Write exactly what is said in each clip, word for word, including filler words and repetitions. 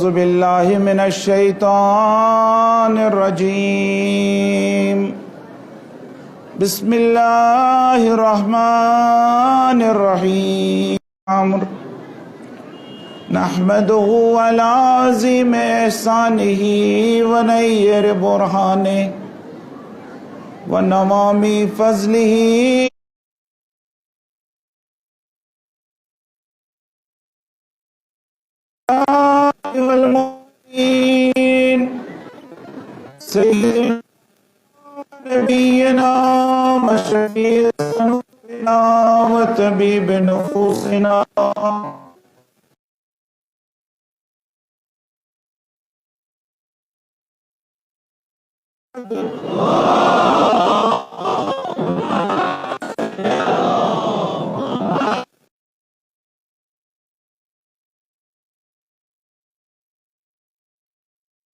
بالله من الشيطان الرجيم. بسم الله الرحمن الرحيم. نحمده على عظيم إحسانه ونير برهانه ونوامي فضله والمؤمنين. سيدنا نبينا وشفيع ذنوبنا وطبيب نفوسنا.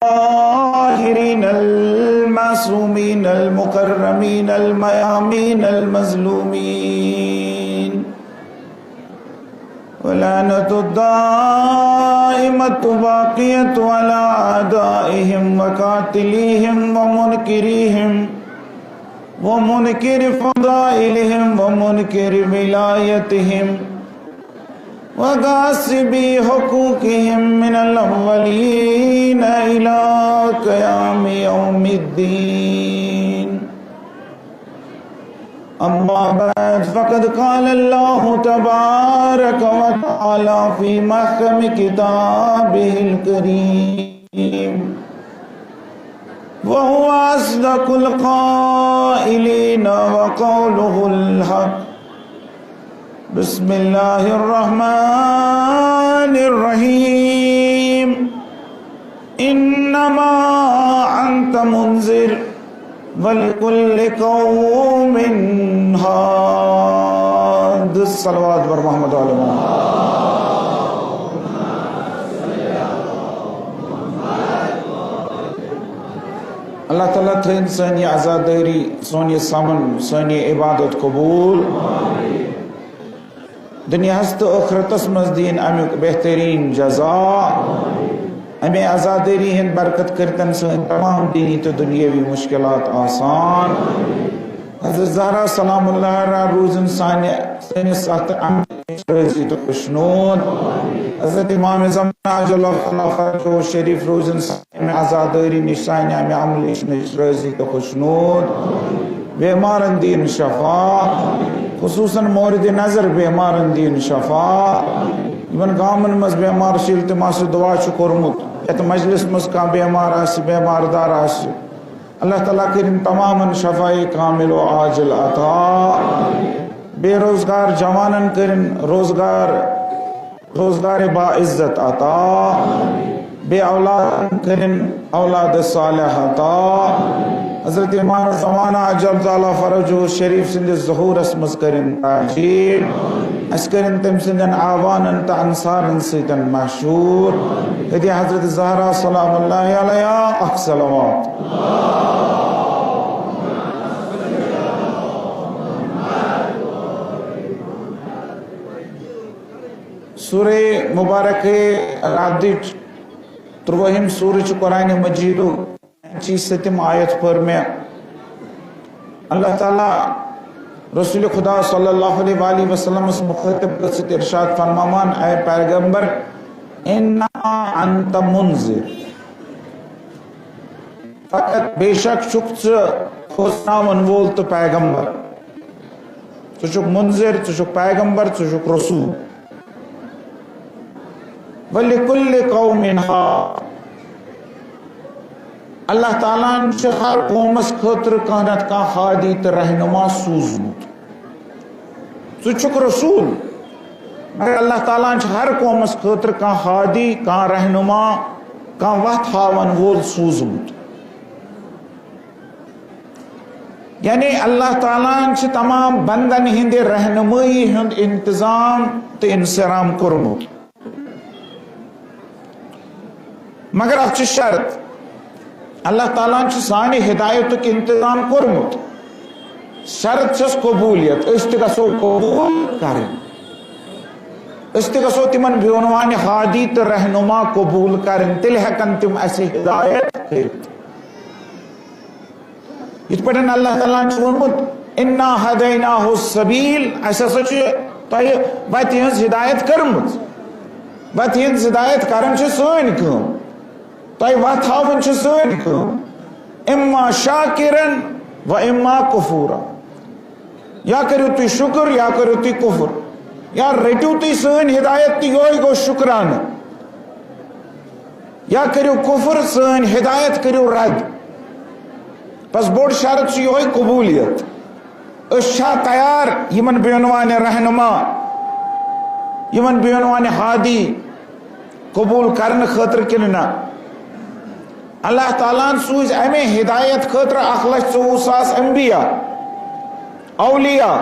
الطاهرين المعصومين المكرمين الميامين المظلومين. ولعنة الدائمة باقية على أعدائهم وقاتليهم ومنكريهم ومنكر فضائلهم ومنكر ولايتهم وغاصبي حقوقهم من الأولين إلى قيام يوم الدين. أما بعد، فقد قال الله تبارك وتعالى في محكم كتابه الكريم، وهو أصدق القائلين وقوله الحق. بسم الله الرحمن الرحيم. إنما أنت منذر ولكل قوم هاد. الصلوات بر محمد و آل محمد. اللہ تعالیٰ تھٲیِن سٲنۍ یہِ عزادٲری، سون یہِ سمن، سٲنۍ یہِ عبادت قبول۔ دُنیاہَس تہٕ ٲخرتَس منٛز دِیِن اَمیُک بہتریٖن جزا۔ اَمے عزادٲری ہٕنٛدۍ برکت کٔرتن سٲنۍ تمام دینی تہٕ دُنیٲوی مُشکِلات آسان۔ حضرت زہرا سلام اللہ علیہا روٗزِن سانہِ، سٲنِس اَتھ عملہِ نِش رٲضی تہٕ خۄشنوٗد۔ حضرت امام زمانہ عجل اللہ تعالیٰ فرجہ شریف روٗزِن سانہِ اَمہِ عزادٲری نِش، سانہِ اَمہِ عملہِ نِش رٲضی تہٕ خۄشنوٗد۔ بیمارن دِیِن شفا، خصوصاً مورد نظر بیمارن دِیِن شفا۔ یِمن گامن منٛز بیمار چھِ، ییٚلہِ تِم آسہِ دعا چھُ کوٚرمُت، یَتھ مجلس منٛز کانٛہہ بیمار آسہِ، بیمار دار آسہِ، اللہ تعالیٰ کٔرِن تمامن شفاء کامل و عاجل عطا۔ بے روزگار جوانن کٔرِن روزگار، روزگار باعزت عطا۔ بے اولاد کٔرِن اولاد صالح عطا۔ حضرت امام زمانہ عجل تعالیٰ فرجہ شریف سٕنٛدِس ظہورس منٛز کٔرِن تعجیل۔ اَسہِ کٔرِن تٔمۍ سٕنٛدٮ۪ن اعوانن تہٕ انصارن سۭتۍ مشہوٗر۔ ہدیہ حضرت زہرا سلام اللہ علیہا اکھ صلوات۔ سورہ مبارکہ رعدٕچ تُرٛوٲہِم سورہ چھُ قرآن مجیدُک، چی ستم آیت پٔر مےٚ۔ اللہ تعالیٰ رسول خدا صلی اللہ علیہ وآلہ وسلمس مخاطب گٔژھِتھ ارشاد فرماوان، اے پیغمبر، انما انت منذر، فقط بے شک چھُکھ ژٕ کھوژناون وول تہٕ پیغمبر۔ ژٕ چھُکھ منذر، ژٕ چھُکھ پیغمبر، ژٕ چھُکھ رسول۔ ولکل قوم ہاد۔ اللہ تعالیٰ ہن چھُ ہر قومس خٲطرٕ کانٛہہ نتہٕ کانٛہہ ہادی تہٕ رہنما سوٗزمُت۔ ژٕ چھُکھ رسول، مگر اللہ تعالیٰ ہن چھُ ہر قومس خٲطرٕ کانٛہہ ہادی، کانٛہہ رہنما، کانٛہہ وتھ ہاون وول سوٗزمُت۔ یعنی اللہ تعالیٰ ہن چھُ تمام بندن ہٕنٛدِ رہنمٲیی ہُنٛد انتظام تہٕ انصرام کوٚرمُت۔ مگر اتھ چھُ شرط، اللہ تعالیٰ ہن چھُ سانہِ ہدایتُک انتظام کوٚرمُت، شرط چھس قبولیت، أسۍ تہِ گژھو قبول کرٕنۍ۔ أسۍ تہِ گژھو تِمن بے عنوانِ ہادی تہٕ رہنما قبوٗل کرٕنۍ، تیٚلہِ ہٮ۪کن تِم اَسہِ ہدایت کٔرِتھ۔ یِتھ پٲٹھۍ اللہ تعالیٰ ہن چھُ ووٚنمُت، "انا ہدیناہ السبیل"، اَسہِ ہسا چھِ تۄہہِ وَتہِ ہٕنٛز ہدایت کٔرمٕژ۔ وَتہِ ہٕنٛز ہدایت کرٕنۍ چھِ سٲنۍ کٲم۔ تۄہہِ وَتھ ہاوٕنۍ چھِ سٲنۍ کٲم۔ اما شاکرن و اما کفورا۔ یا کٔرِو تُہۍ شُکُر، یا کٔرِو تُہۍ کُفُر۔ یا رٔٹِو تُہۍ سٲنۍ ہدایت تہٕ یِہوٚے گوٚو شُکرانہٕ۔ یا کٔرِو کُفُر، سٲنۍ ہدایت کٔرِو رد۔ بس بوٚڑ شرط چھُ یِہوٚے قبوٗلیت۔ أسۍ چھا تیار یِمن بے عنوانِ رہنما، یِمن بے عنوانِ ہادی قبوٗل کرنہٕ خٲطرٕ کِنہٕ نہ؟ اللہ تعالیٰ ہن سوٗزۍ اَمے ہدایت خٲطرٕ اکھ لچھ ژوٚوُہ ساس انبیاء، اولیاء،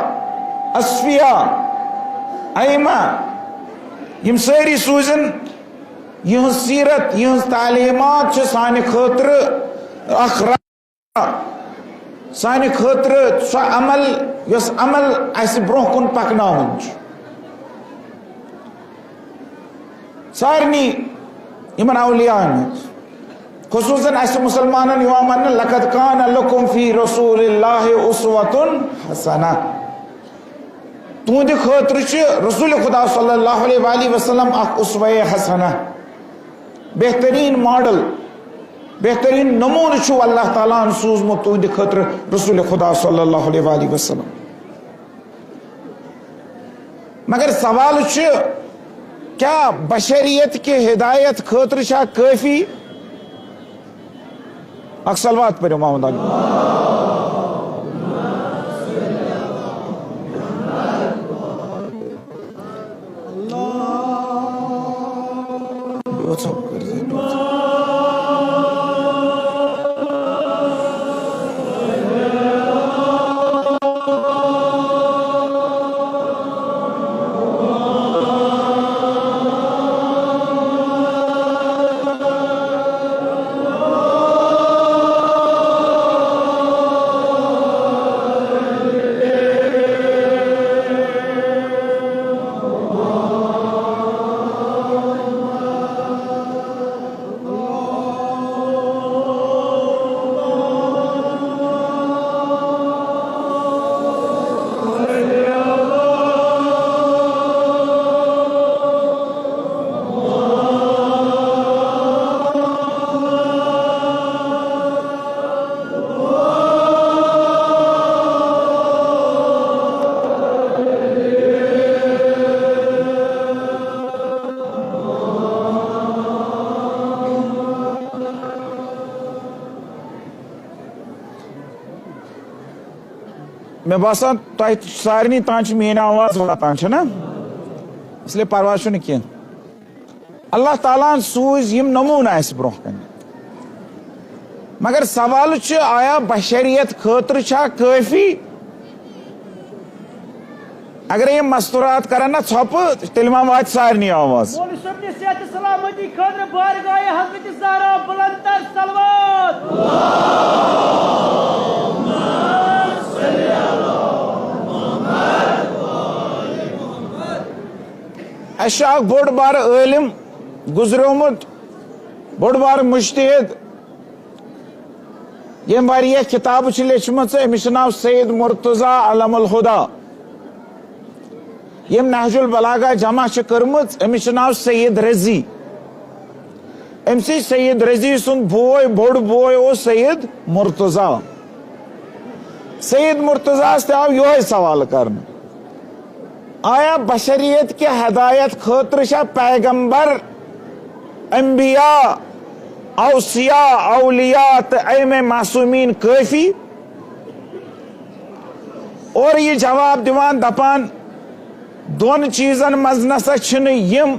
اصفیاء، ائمہ، یِم سٲری سوٗزِن۔ یِہٕنٛز سیرت، یِہٕنٛز تعلیمات چھِ سانہِ خٲطرٕ اکھ راہ، سانہِ خٲطرٕ سۄ عمل، یۄس عمل اَسہِ برٛونٛہہ کُن پکناوُن چھُ۔ سارنٕے یِمن اولیاءن ہٕنٛز، خصوٗصاً اَسہِ مُسلمانن یِوان وننہٕ، "لقد کان لکم فی رسول اللہ اسوۃ حسنہ"۔ تُہنٛدِ خٲطرٕ چھِ رسول خدا صلی اللہ علیہ وآلہ وسلم اکھ اسوہ حسنہ، بہترین ماڈل، بہترین نمونہٕ چھُ اللہ تعالیٰ ہن سوٗزمُت تُہنٛدِ خٲطرٕ رسول خدا صلی اللہ علیہ وآلہ وسلم۔ مگر سوال چھُ، کیا بشریت کہِ ہدایت خٲطرٕ چھا کٲفی؟ اکھ صلوات پٔرِو محمد علی۔ مےٚ باسان تۄہہِ سارنٕے تام چھِ میٲنۍ آواز واتان، چھےٚ نا؟ اس لیے پرواے چھُنہٕ کینٛہہ۔ اللہ تعالیٰ ہن سوٗزۍ یِم نموٗنہٕ اَسہِ برٛونٛہہ کنہِ۔ مگر سوال چھُ، آیا بشریت خٲطرٕ چھا کٲفی؟ اگرے یِم مستورات کرن نا ژھۄپہٕ، تیٚلہِ ما واتہِ سارنٕے آواز؟ مولوی صٲب نہِ صحت سلامتی خٲطرٕ بارگاہ حضرت زہرا بلند تر صلوات۔ اَسہِ چھُ اکھ بوٚڑ بارٕ عٲلِم گُزریومُت، بوٚڑ بارٕ مُجتہِد، ییٚمۍ واریاہ کِتابہٕ چھِ لیچھمٕژ۔ أمِس چھُ ناو سید مرتضیٰ علم الہدیٰ۔ ییٚمۍ نہج البلاغہ جمع چھِ کٔرمٕژ، أمِس چھُ ناو سید رضی۔ أمۍ سٕے سید رضی سُنٛد بوے، بوٚڑ بوے اوس سید مرتضیٰ۔ سید مرتضیٰ ہس تہِ آو یِہوٚے سوال کرنہٕ، آیا بشریت کہِ ہدایت خٲطرٕ چھا پیغمبر، انبیاء، اوصیاء، اولیاء تہٕ ائمہ معصومین کٲفی؟ اور یہِ جواب دِوان دپان، دۄن چیٖزن منٛز نسا چھِنہٕ یِم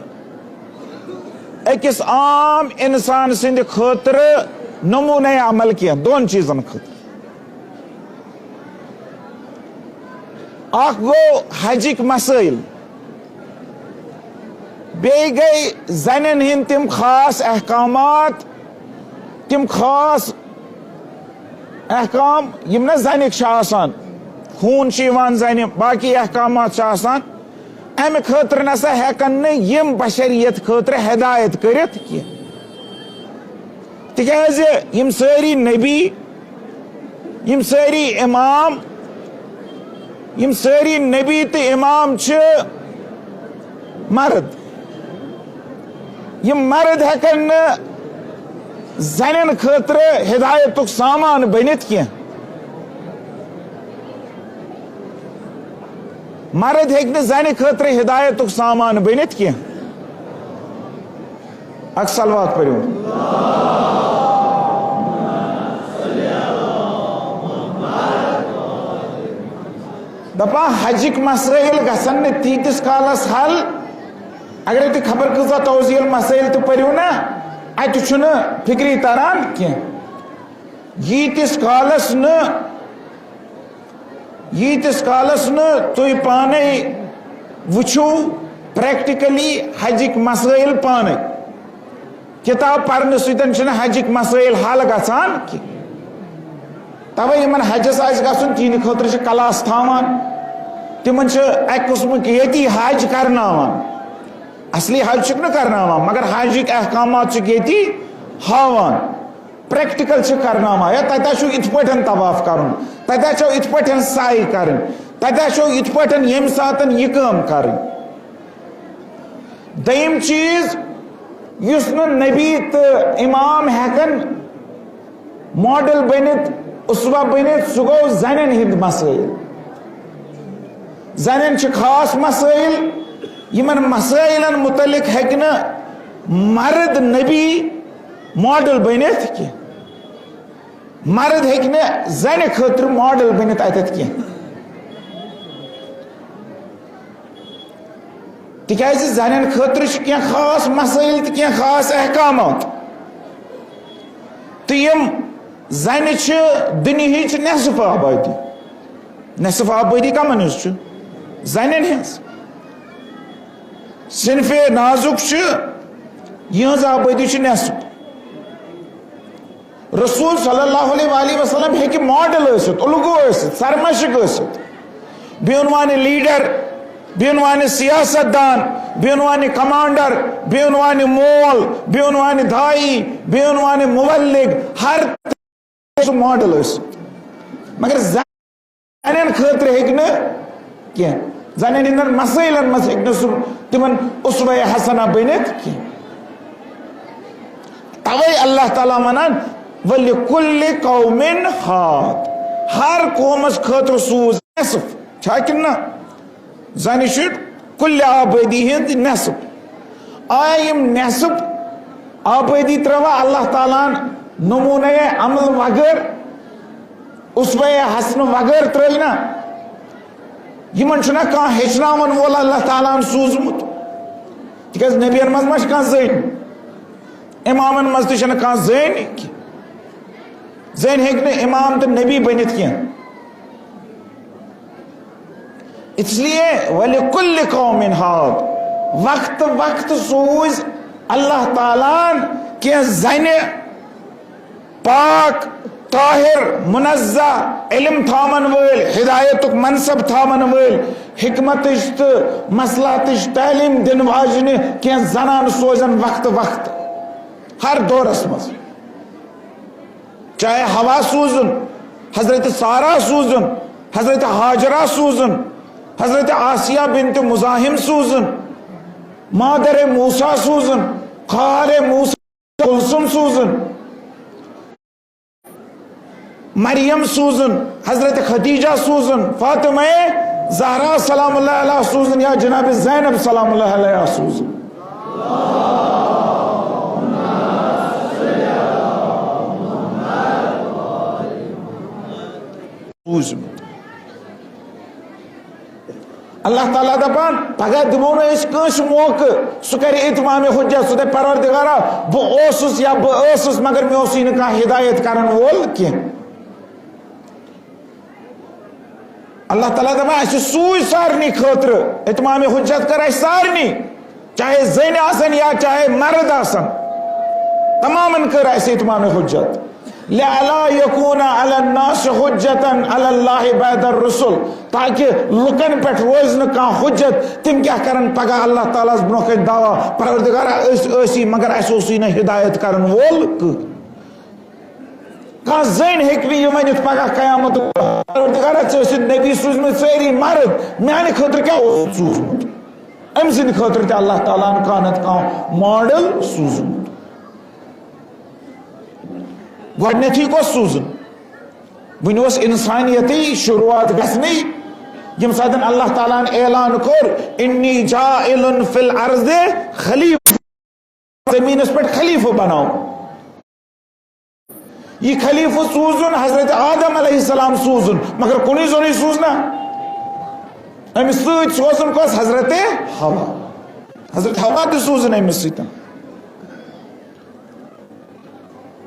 أکِس عام انسان سٕنٛدِ خٲطرٕ نموٗنَے عمل کینٛہہ، دۄن چیٖزن خٲطرٕ۔ اکھ گوٚو حجٕکۍ مسٲیل، بیٚیہِ گٔے زنٮ۪ن ہٕنٛدۍ تِم خاص احکامات، تِم خاص احکام یِم نہ زنٕکۍ چھِ آسان، خوٗن چھُ یِوان زنہِ، باقٕے احکامات چھِ آسان۔ امہِ خٲطرٕ نسا ہٮ۪کن نہٕ یِم بشریت خٲطرٕ ہدایت کٔرِتھ کینٛہہ۔ تِکیازِ یِم سٲری نبی، یِم سٲری امام، یِم سٲری نبی تہٕ امام چھِ مرد۔ یِم مرد ہٮ۪کن نہٕ زنٮ۪ن خٲطرٕ ہدایتُک سامان بٔنِتھ کینٛہہ۔ مرد ہیٚکہِ نہٕ زنہِ خٲطرٕ ہدایتُک سامان بٔنِتھ کینٛہہ۔ اکھ صلوات پٔرِو۔ دپان حجٕکۍ مسٲیل گژھن نہٕ تیٖتِس کالس حل، اگرے تُہۍ خبر کۭژاہ توضیح مسٲیل تہِ پٔرِو نا، اتہِ چھُنہٕ فکری تران کینٛہہ۔ ییٖتِس کالس نہٕ، ییٖتِس کالس نہٕ تُہۍ پانے وٕچھِو practically حجٕکۍ مسٲیل پانے، کتاب پرنہٕ سۭتۍ چھِنہٕ حجٕکۍ مسٲیل حل گژھان کینٛہہ۔ توے یِمن حجس آسہِ گژھُن، تِہنٛدِ خٲطرٕ چھِ class تھاوان، تِمن چھِ اکہِ قٕسمٕکۍ ییٚتی حج کرناوان۔ اصلی حج چھِکھ نہٕ کرناوان، مگر حجٕکۍ احکامات چھِکھ ییٚتی ہاوان۔ Practical چھِ کرناوان، یا تتہِ چھُ یِتھ پٲٹھۍ طواف کرُن، تتہِ چھُ یِتھ پٲٹھۍ سعی کرٕنۍ، تتہِ چھُ یِتھ پٲٹھۍ ییٚمہِ ساتہٕ یہِ کٲم کرٕنۍ۔ دوٚیِم چیٖز، یُس نہٕ نبی تہٕ امام ہٮ۪کن model بٔنِتھ، اسوہ بٔنِتھ، سُہ گوٚو زنٮ۪ن ہٕنٛدۍ مسٲیل۔ زنٮ۪ن چھِ خاص مسٲیل، یِمن مسٲیلن متعلق ہیٚکہِ نہٕ مرد نبی model بٔنِتھ کینٛہہ۔ مرد ہیٚکہِ نہٕ زنہِ خٲطرٕ model بٔنِتھ اتٮ۪تھ کینٛہہ۔ تِکیازِ زنٮ۪ن خٲطرٕ چھِ کینٛہہ خاص مسٲیل تہٕ کینٛہہ خاص احکامات۔ تہٕ یِم زنہِ چھِ دُنیہٕچ نصف آبٲدی۔ نصف آبٲدی کمن ہٕنٛز چھِ؟ زنٮ۪ن ہٕنٛز۔ صنفِ نازک چھِ، یِہٕنٛز آبٲدی چھِ نصف۔ رسول صلی اللہ علیہ وآلہ وسلم ہیٚکہِ model ٲسِتھ، الگو ٲسِتھ، سرمشق ٲسِتھ۔ بیٚیہِ اوٚن وانہِ leader، بیٚیہِ اوٚن وانہِ سیاست دان، بیٚیہِ اوٚن وانہِ commander، بیٚیہِ اوٚن وانہِ مول، بیٚیہِ اوٚن وانہِ داعی، بیٚیہِ اوٚن وانہِ مبلغ، ہر سُہ model ٲسِتھ۔ مگر زنٮ۪ن خٲطرٕ ہیٚکہِ نہٕ کینٛہہ۔ زنٮ۪ن ہٕنٛدٮ۪ن مسٲیلن منٛز ہیٚکہِ نہٕ سُہ تِمن اسوہ حسنہ بٔنِتھ کینٛہہ۔ توے اللہ تعالیٰ ونان، "ولکل قوم ہاد"، ہر قومس خٲطرٕ سوٗز نصف، چھا کِنہٕ نہ؟ زنہِ چھُ کُلہِ آبٲدی ہٕنٛز نصف۔ آیا یِم نصف آبٲدی ترٲوا اللہ تعالیٰ ہن نمونہ عمل وغٲر، اسوہ حسنہ وغٲر ترٲوۍ نا؟ یِمن چھُنہ کانٛہہ ہیٚچھناون وول اللہ تعالیٰ ہن سوٗزمُت؟ تِکیازِ نبین منٛز ما چھِ کانٛہہ زٔنۍ؟ امامن منٛز تہِ چھنہٕ کانٛہہ زٔنۍ۔ زٔنۍ ہیٚکہِ نہٕ امام تہٕ نبی بٔنِتھ کینٛہہ۔ اس لیے ولکل قوم ہاد، وقت وقت سوٗز اللہ تعالیٰ ہن کینٛہہ زنہِ پاک، طاہر، منزہ، علم تھاون وٲلۍ، ہدایتُک منصب تھاون وٲلۍ، حکمتٕچ تہٕ مصلحتٕچ تعلیٖم دِنہٕ واجنہِ کینٛہہ زنانہٕ سوزن وقتہٕ وقتہٕ، ہر دورس منٛز۔ چاہے حوا سوزن، حضرت سارا سوزن، حضرت ہاجرہ سوزن، حضرت آسیہ بنت مزاحم سوزن، مادر موسیٰ سوزن، خواہر موسیٰ کلثوم سوزن، مریم سوزن، حضرت خدیجہ سوزن، فاطمہ زہرا سلام اللہ علیہا سوزن، یا جناب زینب سلام اللہ علیہا سوزن۔ سوزمُت۔ اللہ تعالیٰ دپان، پگاہ دِمو نہٕ أسۍ کٲنٛسہِ موقعہٕ، سُہ کرِ اتمام حجت، سُہ دپہِ، "پروردگارا، بہٕ اوسُس یا بہٕ ٲسٕس، مگر مےٚ اوسُے نہٕ کانٛہہ ہدایت کرن وول کینٛہہ۔" اللہ تعالیٰ دپان، اسہِ سوٗز سارنٕے خٲطرٕ، اتمام حجت کٔر اسہِ سارنٕے، چاہے زٔنۍ آسن یا چاہے مرد آسن، تمامن کٔر اسہِ اتمام حجت۔ لئلا یکون علی الناس حجة علی اللہ بعد الرسل، تاکہ لُکن پٮ۪ٹھ روزِ نہٕ کانٛہہ حجت۔ تِم کیٛاہ کرن پگاہ اللہ تعالیٰ ہس برونٛہہ کنہِ دعویٰ، پروردگارا، أسۍ ٲسی مگر اسہِ اوسُے نہٕ ہدایت کرن وول کٕہٕنۍ۔ کانٛہہ زٔنۍ ہیٚکہِ نہٕ یہِ ؤنِتھ پگاہ قیامت، پروردگارا، ژےٚ ٲسِتھ نبی سوٗزمٕتۍ سٲری مرد، میانہِ خٲطرٕ کیٛاہ اوس سوٗزمُت؟ أمۍ سٕنٛدِ خٲطرٕ تہِ اللہ تعالیٰ ہن کانٛہہ نتہٕ کانٛہہ ماڈل سوٗزمُت۔ گۄڈٕنیتھٕے کۄس سوٗزُن؟ وُنہِ اوس انسانیتٕے شروٗعات گژھنٕے، ییٚمہِ ساتہٕ اللہ تعالیٰ ہن اعلان کوٚر، "انی جاعل فی الارض خلیفہ"، زمینس پٮ۪ٹھ خلیفہٕ بناو۔ یہِ خلیفہٕ سوٗزُن حضرت آدم علیہ السلام سوٗزُن، مگر کُنُے زوٚنُے سوٗز نا۔ أمِس سۭتۍ سوزُن کۄس؟ حضرت حوا۔ حضرت حوا تہِ سوٗزُن أمِس سۭتۍ۔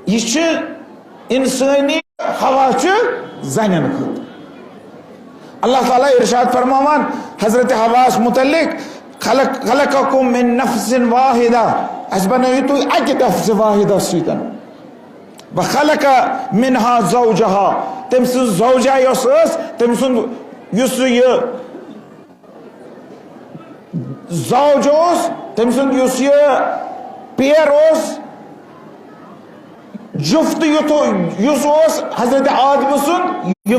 یہِ چھِ انسٲنی، حوا چھِ زنٮ۪ن خٲطرٕ۔ اللہ تعالیٰ ارشاد فرماوان حضرت حواس متعلق، "خلق، خلقکم من نفس واحدہ"، اسہِ بنٲیِو تُہۍ اکہِ نفس واحدہ سۭتۍ۔ "وخلق منہا زوجہا"، تٔمۍ سٕنٛز زوجہ یۄس ٲس، تٔمۍ سُنٛد یُس یہِ زوج اوس، تٔمۍ سُنٛد یُس یہِ پیر اوس، جُفت یُتھ یُس اوس حضرت آدم سُنٛد، یہِ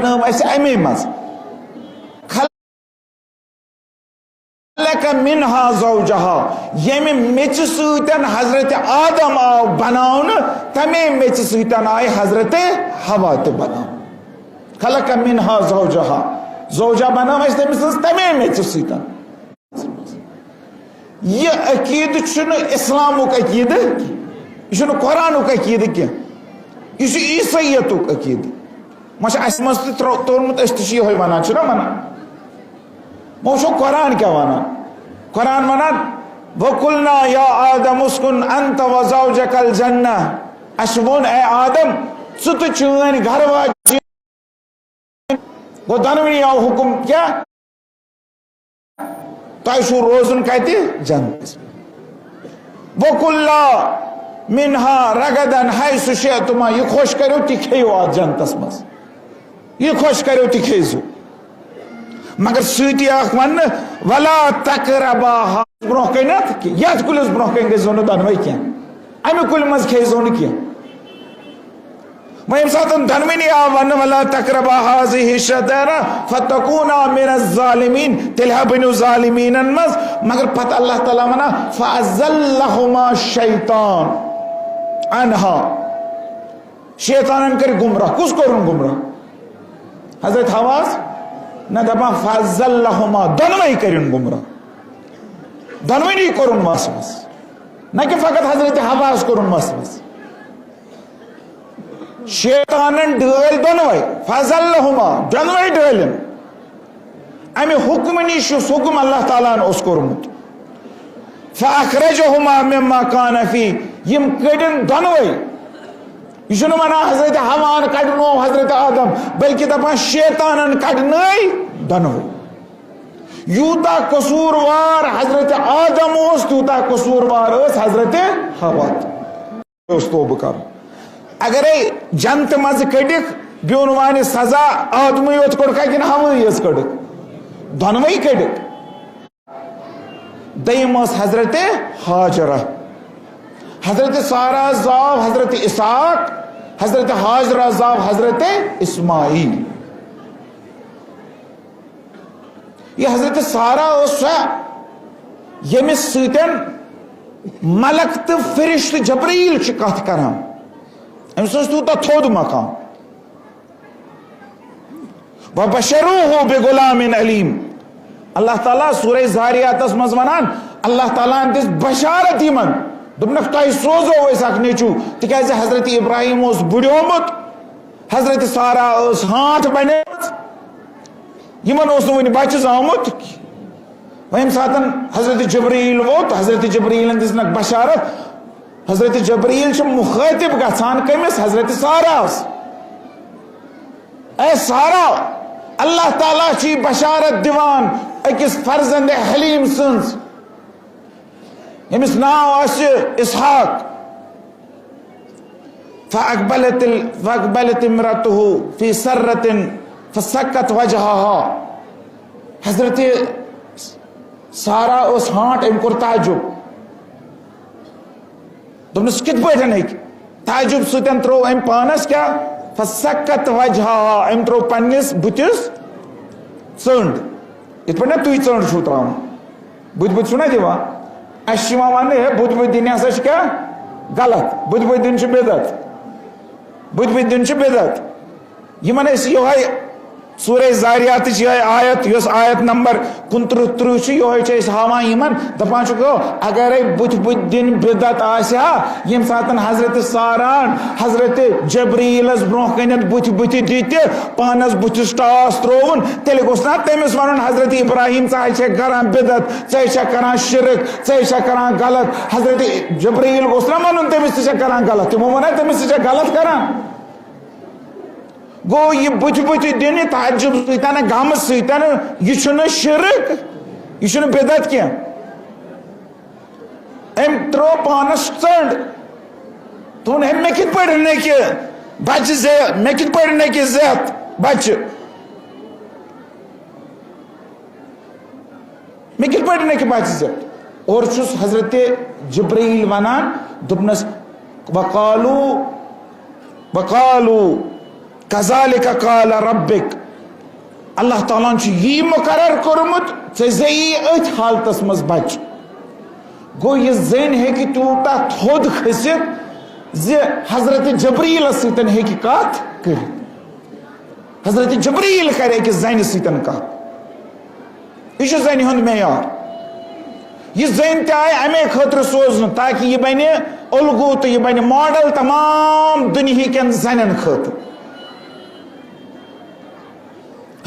بنٲو اَسہِ اَمے منٛز۔ خلق منہا زوجہا، ییٚمہِ میٚژِ سۭتۍ حضرت آدم آو بناونہٕ، تَمے میٚژِ سۭتۍ آیہِ حضرت حوا تہِ بناونہٕ۔ خلق منہا زوجہا، زوجہ بنٲو اَسہِ تٔمۍ سٕنٛز تَمے میٚژِ سۭتۍ۔ یہِ عقیٖدٕ چھُنہٕ اِسلامُک عقیٖدٕ، یہِ چھُنہٕ قرآنُک عقیٖدٕ کینٛہہ، یہِ چھُ عیسٲییتُک عقیٖدٕ۔ وۄنۍ چھُ اَسہِ منٛز تہِ ترٛو-، توٚرمُت، أسۍ تہِ چھِ یِہوٚے وَنان، چھِنا وَنان؟ وۄنۍ وٕچھو قرآن کیٛاہ وَنان۔ قرآن وَنان، "وَقُلْنَا يَا آدَمُ اسْكُنْ أَنْتَ وَزَوْجُكَ الْجَنَّةَ"، اَسہِ ووٚن، "اے آدم، ژٕ تہٕ چٲنۍ گَرٕ واجِنۍ"، گوٚو دۄنوٕنی آو حُکُم کیٛاہ؟ تۄہہِ چھُو روزُن کَتہِ؟ جنتَس۔ "وَكُلَا مِنْهَا رَغَدًا حَيْثُ شِئْتُمَا"، یہِ خۄش کٔرِو تہِ کھیٚیِو اَتھ جنتَس منٛز، یہِ خۄش کٔرِو تہِ کھیٚیِزیو۔ مگر سۭتی اَکھ وَننہٕ، "وَلَا تَقْرَبَا"، برونٛہہ کَنٮ۪تھ کہِ-، یَتھ کُلِس برونٛہہ کَنہِ گٔژھۍزیو نہٕ دۄنوَے کینٛہہ، اَمہِ کُلہِ منٛز کھیٚیِزیو نہٕ کینٛہہ۔ وۄنۍ ییٚمہِ ساتہٕ دۄنوٕنی آو وَننہٕ، "وَلَا تَقْرَبَا هَٰذِهِ الشَّجَرَةَ فَتَكُونَا مِنَ الظَّالِمِينَ"، تیٚلہِ ہا بٔنِو ظالمیٖنَن منٛز۔ مگر پَتہٕ اللہ تعالیٰ وَنان، "فَأَزَلَّهُمَا الشَّيْطَانُ عَنْهَا"، شیطانن کٔرۍ گمراہ۔ کُس کوٚرُن گمراہ؟ حضرت حواس؟ نہ، دَپان، "فَأَزَلَّهُمَا"، دۄنوَے کٔرِن گمراہ، دۄنوٕنی کوٚرُن وسوس، نہ کہِ فقط حضرت حواس کوٚرُن وسوس۔ شیطانن ڈٲلۍ دۄنوَے، فَأَزَلَّهُمَا، دۄنوَے ڈٲلِن۔ اَمہِ حُکمہٕ نِش یُس حُکم اللہ تعالیٰ ہن اوس کوٚرمُت، فَأَخْرَجَهُمَا مِمَّا كَانَا فِيهِ، یِم کٔڑِن دۄنوَے۔ یہِ چھُنہٕ وَنان حضرت حواہن کَڑنوو حضرت آدم، بلکہِ دَپان شیطانن کَڑنٲے دۄنوَے۔ یوٗتاہ قصوٗروار حضرت آدم اوس، تیوٗتاہ قصوٗروار ٲس حضرت حوا تہِ۔ اوس توبہٕ کرُن۔ اگرے جنتہٕ منٛزٕ کٔڑِکھ، بیوٚن وانہِ سزا، آدمٕے یوت کوٚڑکھا کِنہٕ ہوٲیی یٲژ کٔڑٕکھ؟ دۄنوَے کٔڑِکھ۔ دوٚیِم ٲس حضرت ہاجرہ۔ حضرت سارا زاو حضرت اسحاق، حضرت ہاجرہ زاو حضرت اسماعیل۔ یہِ حضرت سارا ٲس سۄ، ییٚمِس سۭتۍ ملک تہٕ فرشتہٕ جبرائیل چھِ کتھ کران۔ أمِس اوس تیوٗتاہ تھوٚد مقام۔ "وَبَشَّرُوهُ بِغُلَامٍ عَلِيمٍ"۔ اللہ تعالیٰ سورہ ذاریاتس منٛز ونان، اللہ تعالیٰ ہن دِژ بشارت یِمن، دوٚپنکھ، "تۄہہِ سوزو أسۍ اکھ نیٚچوٗ"، تِکیازِ حضرت ابراہیم اوس بُڈیومُت، حضرت سارا ٲس ہانتھ بنیمٕژ۔ یِمن اوس نہٕ وُنہِ بچہِ زامُت۔ وۄنۍ ییٚمہِ ساتَن حضرت جبرائیل ووت، حضرت جبرائیلن دِژنکھ بشارت۔ حضرت جبرائیل چھِ مخاطب گژھان کٔمِس؟ حضرت ساراہس۔ اے سارا، اللہ تعالیٰ چھِ بشارت دِوان أکِس فرزند حلیم سٕنٛز، ییٚمِس ناو آسہِ اسحاق۔ فاقبلت ال- فاقبلت امرأته في سرة فسكت وجهها. حضرت سارا ٲس ہانٹ، أمۍ کوٚر تعجب۔ دوٚپنَس، "کِتھ پٲٹھۍ ہیٚکہِ؟" تعجب سۭتۍ ترٛوو أمۍ پانَس کیٛاہ؟ فسکت وجہہا، أمۍ ترٛوو پنٛنِس بُتھِس ژٔنٛڈ۔ یِتھ پٲٹھۍ نا تُہۍ ژٔنٛڈ چھُو ترٛاوان، بُتھِ بُتھِ چھُو نا دِوان؟ اَسہِ چھِ یِوان وَننہٕ، "ہے، بُتھِ بُتھِ دِنہِ ہسا چھِ کیٛاہ؟ غلط۔ بُتھِ بُتھِ دیُن چھُ بدعت۔ بُتھِ بُتھِ دیُن چھُ بدعت۔" یِمن ٲسۍ یِہوٚے سورہ زاریاتٕچ یِہوٚے آیت، یۄس آیت نمبر کُنترٕہ ترٕہ چھُ، یِہوٚے چھُ أسۍ ہاوان یِمن، دپان چھُکھ، اگرے بُتھِ بُتھِ دِنۍ بدعت آسہِ ہا، ییٚمہِ ساتن حضرت ساران حضرت جبریٖلس برونٛہہ کنٮ۪تھ بُتھِ بُتھِ دِتہِ پانس بُتھِس ٹاس ترٛووُن، تیٚلہِ گوٚژھ نا تٔمِس ونُن، "حضرت ابراہیم، ژٕ ہے چھکھ کران بدعت، ژٕ ہے چھکھ کران شرک، ژٕ ہے چھکھ کران غلط۔" حضرت جبریٖل گوٚژھ نا ونُن تٔمِس، "ژٕ چھکھ کران غلط؟" تِمو ووٚن، "ہے، تٔمِس ژٕ چھکھ غلط کران۔" گوٚو، یہِ بُتھِ بُتھِ دیُن، یہِ تعجب سۭتۍ، غمہٕ سۭتۍ، یہِ چھُنہٕ شرک، یہِ چھُنہٕ بدعت کینٛہہ۔ أمۍ ترٛوو پانَس ژٔنٛڈ۔ دوٚپُن، "ہے، مےٚ کِتھ پٲٹھۍ ہیٚکہِ بچہِ زے-، مےٚ کِتھ پٲٹھۍ ہیٚکہِ زٮ۪تھ بچہِ؟" مےٚ کِتھ پٲٹھۍ ہیٚکہِ بچہِ زٮ۪تھ؟ اورٕ چھُس حضرت جبرائیل ونان، دوٚپنس، "وقالو، وقالو، کذالک قال ربک۔" اللہ تعالیٰ ہن چھُ یی مقرر کوٚرمُت، ژےٚ زیٚیی أتھۍ حالتس منٛز بچہِ۔ گوٚو، یہِ زٔنۍ ہیٚکہِ تیوٗتاہ تھوٚد کھٔسِتھ زِ حضرت جبرائیلس سۭتۍ ہیٚکہِ کتھ کٔرِتھ۔ حضرت جبرائیل کرِ أکِس زنہِ سۭتۍ کتھ۔ یہِ چھُ زنہِ ہُنٛد معیار۔ یہِ زٔنۍ تہِ آیہِ امے خٲطرٕ سوزنہٕ تاکہِ یہِ بنہِ الگو تہٕ یہِ بنہِ ماڈل تمام دُنیہکٮ۪ن زنٮ۪ن خٲطرٕ۔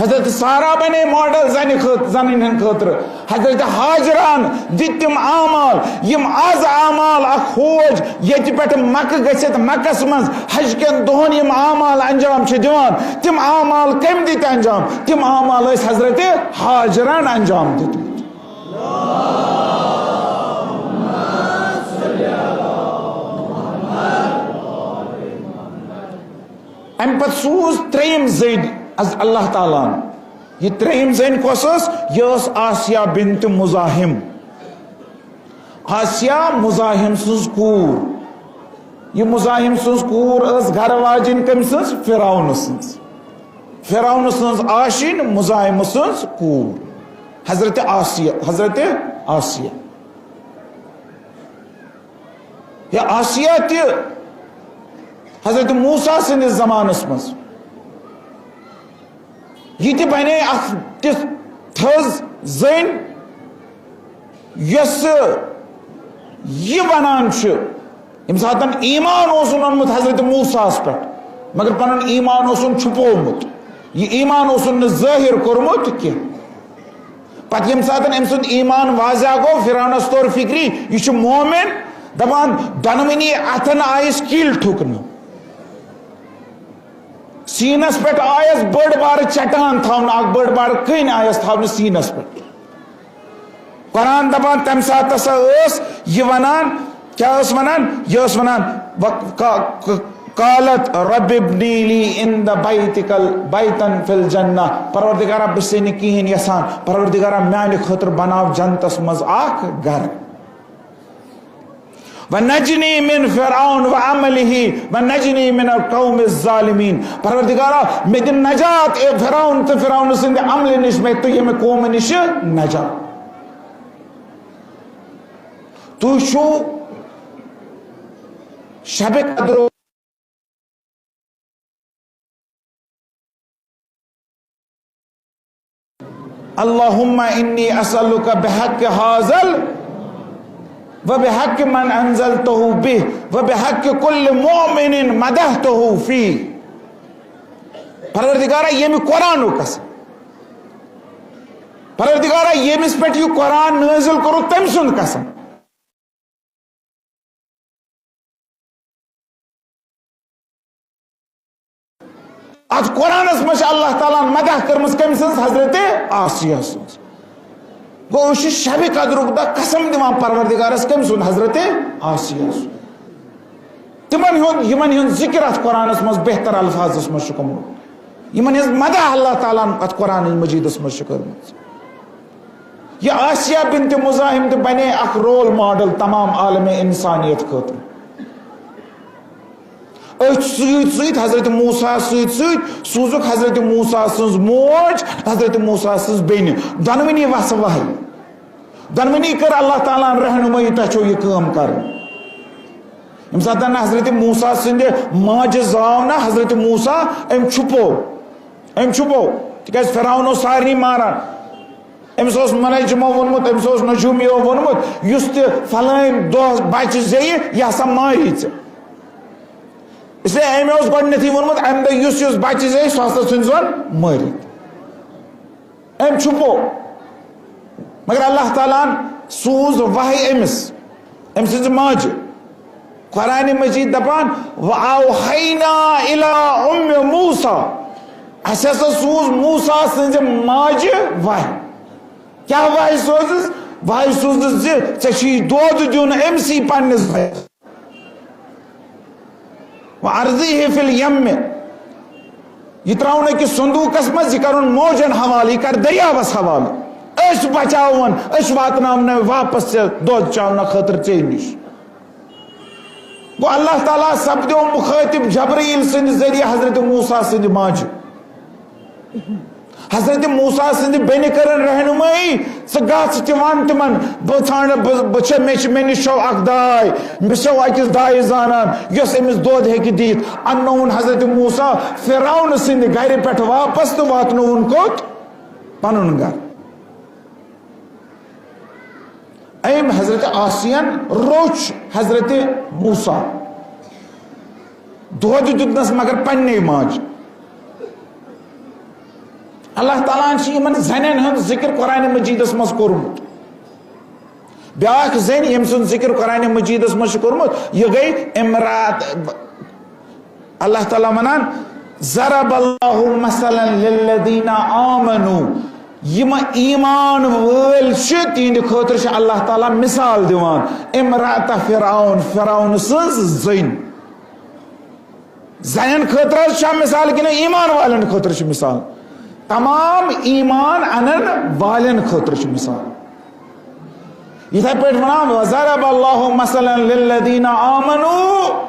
حضرت سارا بنے ماڈل زنہِ خٲط-، زنن ہٕنٛدِ خٲطرٕ۔ حضرت ہاجران دِتۍ تِم اعمال، یِم از اعمال اکھ فوج ییٚتہِ پٮ۪ٹھ مکہ گٔژھِتھ مکس منٛز حج کٮ۪ن دۄہن یِم اعمال انجام چھِ دِوان، تِم اعمال کٔمۍ دِتۍ انجام؟ تِم اعمال ٲسۍ حضرت ہاجرن انجام دِتمٕتۍ۔ امہِ پتہٕ سوٗز ترٛیٚیِم زٔنۍ از اللہ تعالیٰ ہن۔ یہِ ترٛیٚیِم زٔنۍ کۄس ٲس؟ یہِ ٲس آسیہ بنت مزاحم۔ آسیہ مزاحم سٕنٛز کوٗر۔ یہِ مزاحم سٕنٛز کوٗر ٲس گرٕ واجِنۍ کٔمۍ سٕنٛز؟ فرعون سٕنٛز۔ فرعون سٕنٛز آشِنۍ مزاحم سٕنٛز کوٗر۔ حضرت آسیہ، حضرت آسیہ۔ یا آسیہ تہِ حضرت موسیٰ سٕنٛدِس زمانس منٛز۔ یہِ تہِ بنے اکھ تِژھ تھٔز زٔنۍ یۄسہٕ یہِ ونان چھِ، ییٚمہِ ساتن ایمان اوسُن اوٚنمُت حضرت موسیٰ ہس پٮ۪ٹھ، مگر پنُن ایمان اوسُن چھُپومُت، یہِ ایمان اوسُن نہٕ ظٲہِر کوٚرمُت کینٛہہ۔ پتہٕ ییٚمہِ ساتن أمۍ سُنٛد ایمان واضح گوٚو، فرعونس توٚر فکری، یہِ چھُ مومن، دپان، دۄنوٕنی اتھن آیس کِلۍ ٹھُکنہٕ۔ سیٖنس پٮ۪ٹھ آیس بٔڑ بارٕ چٹان تھاونہٕ، اکھ بٔڑ بارٕ کٔنۍ آیس تھاونہٕ سیٖنس پٮ۪ٹھ۔ قرآن دپان، تمہِ ساتہٕ ہسا ٲس یہِ ونان، کیٛاہ ٲس ونان؟ یہِ ٲس ونان، و-، کا-، ک-، "قالت رب ابنی لی عند بیتک ال-، بیتن فی الجنہ"، پروردگارا، بہٕ چھسے نہٕ کِہیٖنۍ یژھان، پروردگارا، میانہِ خٲطرٕ بناو جنتس منٛز اکھ گرٕ۔ "ونجنی من فرعون وعملہ ونجنی من القوم الظالمین"، پروردگارا، مےٚ دِ نجات اے فرعون تہٕ فرعون سٕنٛدِ عملہِ نِش، مےٚ تُہ ییٚمہِ قومہٕ نِش نجات۔ تُہۍ چھِو شبِ قدرُک اللہم انی اسألک بحق حاذل و بحق من انزلتہ بہ و بحق کل مؤمن مدحتہ فی۔ پروردگارا، ییٚمہِ قرآنُک قسم، پروردگارا، ییٚمِس پٮ۪ٹھ یہِ قرآن نٲزِل کوٚرُتھ، تٔمۍ سُنٛد قسم۔ اتھ قرآنس منٛز چھِ اللہ تعالیٰ ہن مدح کٔرمٕژ کٔمۍ سٕنٛز؟ حضرت آسیہ سٕنٛز۔ گوٚو، أسۍ چھِ شبِ قدرُک دۄہ قسم دِوان پروردگارس، کٔمۍ سُنٛد؟ حضرت آسیہ سُنٛد۔ یِمن ہُنٛد، یِمن ہُنٛد ذِکر اَتھ قرآنس منٛز بہتر الفاظس منٛز چھُ گوٚمُت، یِمن ہٕنٛز مدح اللہ تعالیٰ ہن اَتھ قرآن مجیدس منٛز چھِ کٔرمٕژ۔ یہِ آسیہ بنت مزاحم تہِ بنے اکھ رول ماڈل تمام عالم انسانیت خٲطرٕ۔ أتھۍ سۭتۍ سۭتۍ حضرت موسیٰ سۭتۍ سۭتۍ سوٗزُکھ حضرت موسیٰ سٕنٛز موج، حضرت موسیٰ سٕنٛز بیٚنہِ، دۄنوٕنی وژھٕ وحی۔ دۄنوٕنی کٔر اللہ تعالیٰ ہن رہنمٲیی، تۄہہِ چھو یہِ کٲم کرٕنۍ۔ ییٚمہِ ساتہٕ نہٕ حضرت موسیٰ سٕنٛدِ ماجہِ زاو نہ حضرت موسیٰ، أمۍ چھُپو، أمۍ چھُپو، تِکیازِ فرعون اوس سارنٕے ماران۔ أمِس اوس منجمو ووٚنمُت، أمِس اوس نجومیو ووٚنمُت، یُس تہِ فلٲنۍ دۄہ بچہِ زیٚیہِ، یہِ ہسا ماری ژےٚ۔ اس لیے أمۍ اوس گۄڈٕنیتھٕے ووٚنمُت، امہِ دۄہ یُس یُس بچہِ زیٚیہِ، سُہ ہسا ژھٕنۍزِہون مٲرِتھ۔ أمۍ چھُپو۔ مگر اللہ تعالیٰ ہن سوٗز وحی أمِس، أمۍ سٕنٛزِ ماجہِ۔ قرآن مجید دپان، "وَأَوْحَيْنَا إِلَىٰ أُمِّ مُوسَىٰ"، اسہِ ہسا سوٗز موسیٰ سٕنٛزِ ماجہِ وحی۔ کیٛاہ وحی سوزُس؟ وحی سوزُس زِ ژےٚ چھُے دۄد دیُن أمسٕے پننِس بچس۔ وَأَلْقِهُ فِي الْيَمِّ، یہِ ترٛاوُن أکِس صندوٗقس منٛز، یہِ کرُن موجن حوالہٕ، یہِ کر دٔریاوس حوالہٕ۔ أسۍ بچاوون، أسۍ واتناونہٕ واپس ژےٚ دۄد چاونہٕ خٲطرٕ ژےٚ نِش۔ گوٚو اللہ تعالیٰ سپدیو مُخٲطِب جبرائیل سٕنٛدِ ذٔریعہٕ حضرت موسیٰ سٕنٛدِ ماجہِ۔ حضرت موسیٰ سٕنٛدِ بیٚنہِ کٔرٕن رہنمٲیی، "ژٕ گژھ تہِ وَن تِمن، بہٕ ژھانٛڈٕ، بہٕ، بہٕ چھَس، مےٚ چھِ، مےٚ نِش چھو اکھ داے، بہٕ چھَسو أکِس دایہِ زانان، یۄس أمِس دۄد ہیٚکہِ دِتھ۔" اننووُن حضرت موسیٰ فرعون سٕنٛدِ گرِ پٮ۪ٹھ واپس تہٕ واتنووُن کوٚت؟ پنُن گرٕ۔ أمۍ حضرت آسین روٚچھ حضرت موسیٰ۔ دۄد دیُتنس مگر پننے ماجہِ۔ اللہ تعالیٰ ہن چھِ یِمن زنٮ۪ن ہُنٛد ذِکر قرآن مجیدس منٛز کوٚرمُت۔ بیٛاکھ زٔنۍ، ییٚمۍ سُنٛد ذِکر قرآن مجیدس منٛز چھُ کوٚرمُت، یہِ گٔے امرات۔ اللہ تعالیٰ ونان، "ضرب اللہ مثلاً للذین آمنوا"، یِم ایمان وٲلۍ چھِ، تِہنٛدِ خٲطرٕ چھِ اللہ تعالیٰ مثال دِوان، "امرأت فرعون"، فرعون سٕنٛز زٔنۍ۔ زنٮ۪ن خٲطرٕ حظ چھا مثال کِنہٕ ایمان والٮ۪ن خٲطرٕ چھِ مثال؟ تمام ایمان انن والٮ۪ن خٲطرٕ چھِ مثال۔ یِتھے پٲٹھۍ ونان، "وضرب اللہ مثلاً للذین آمنوا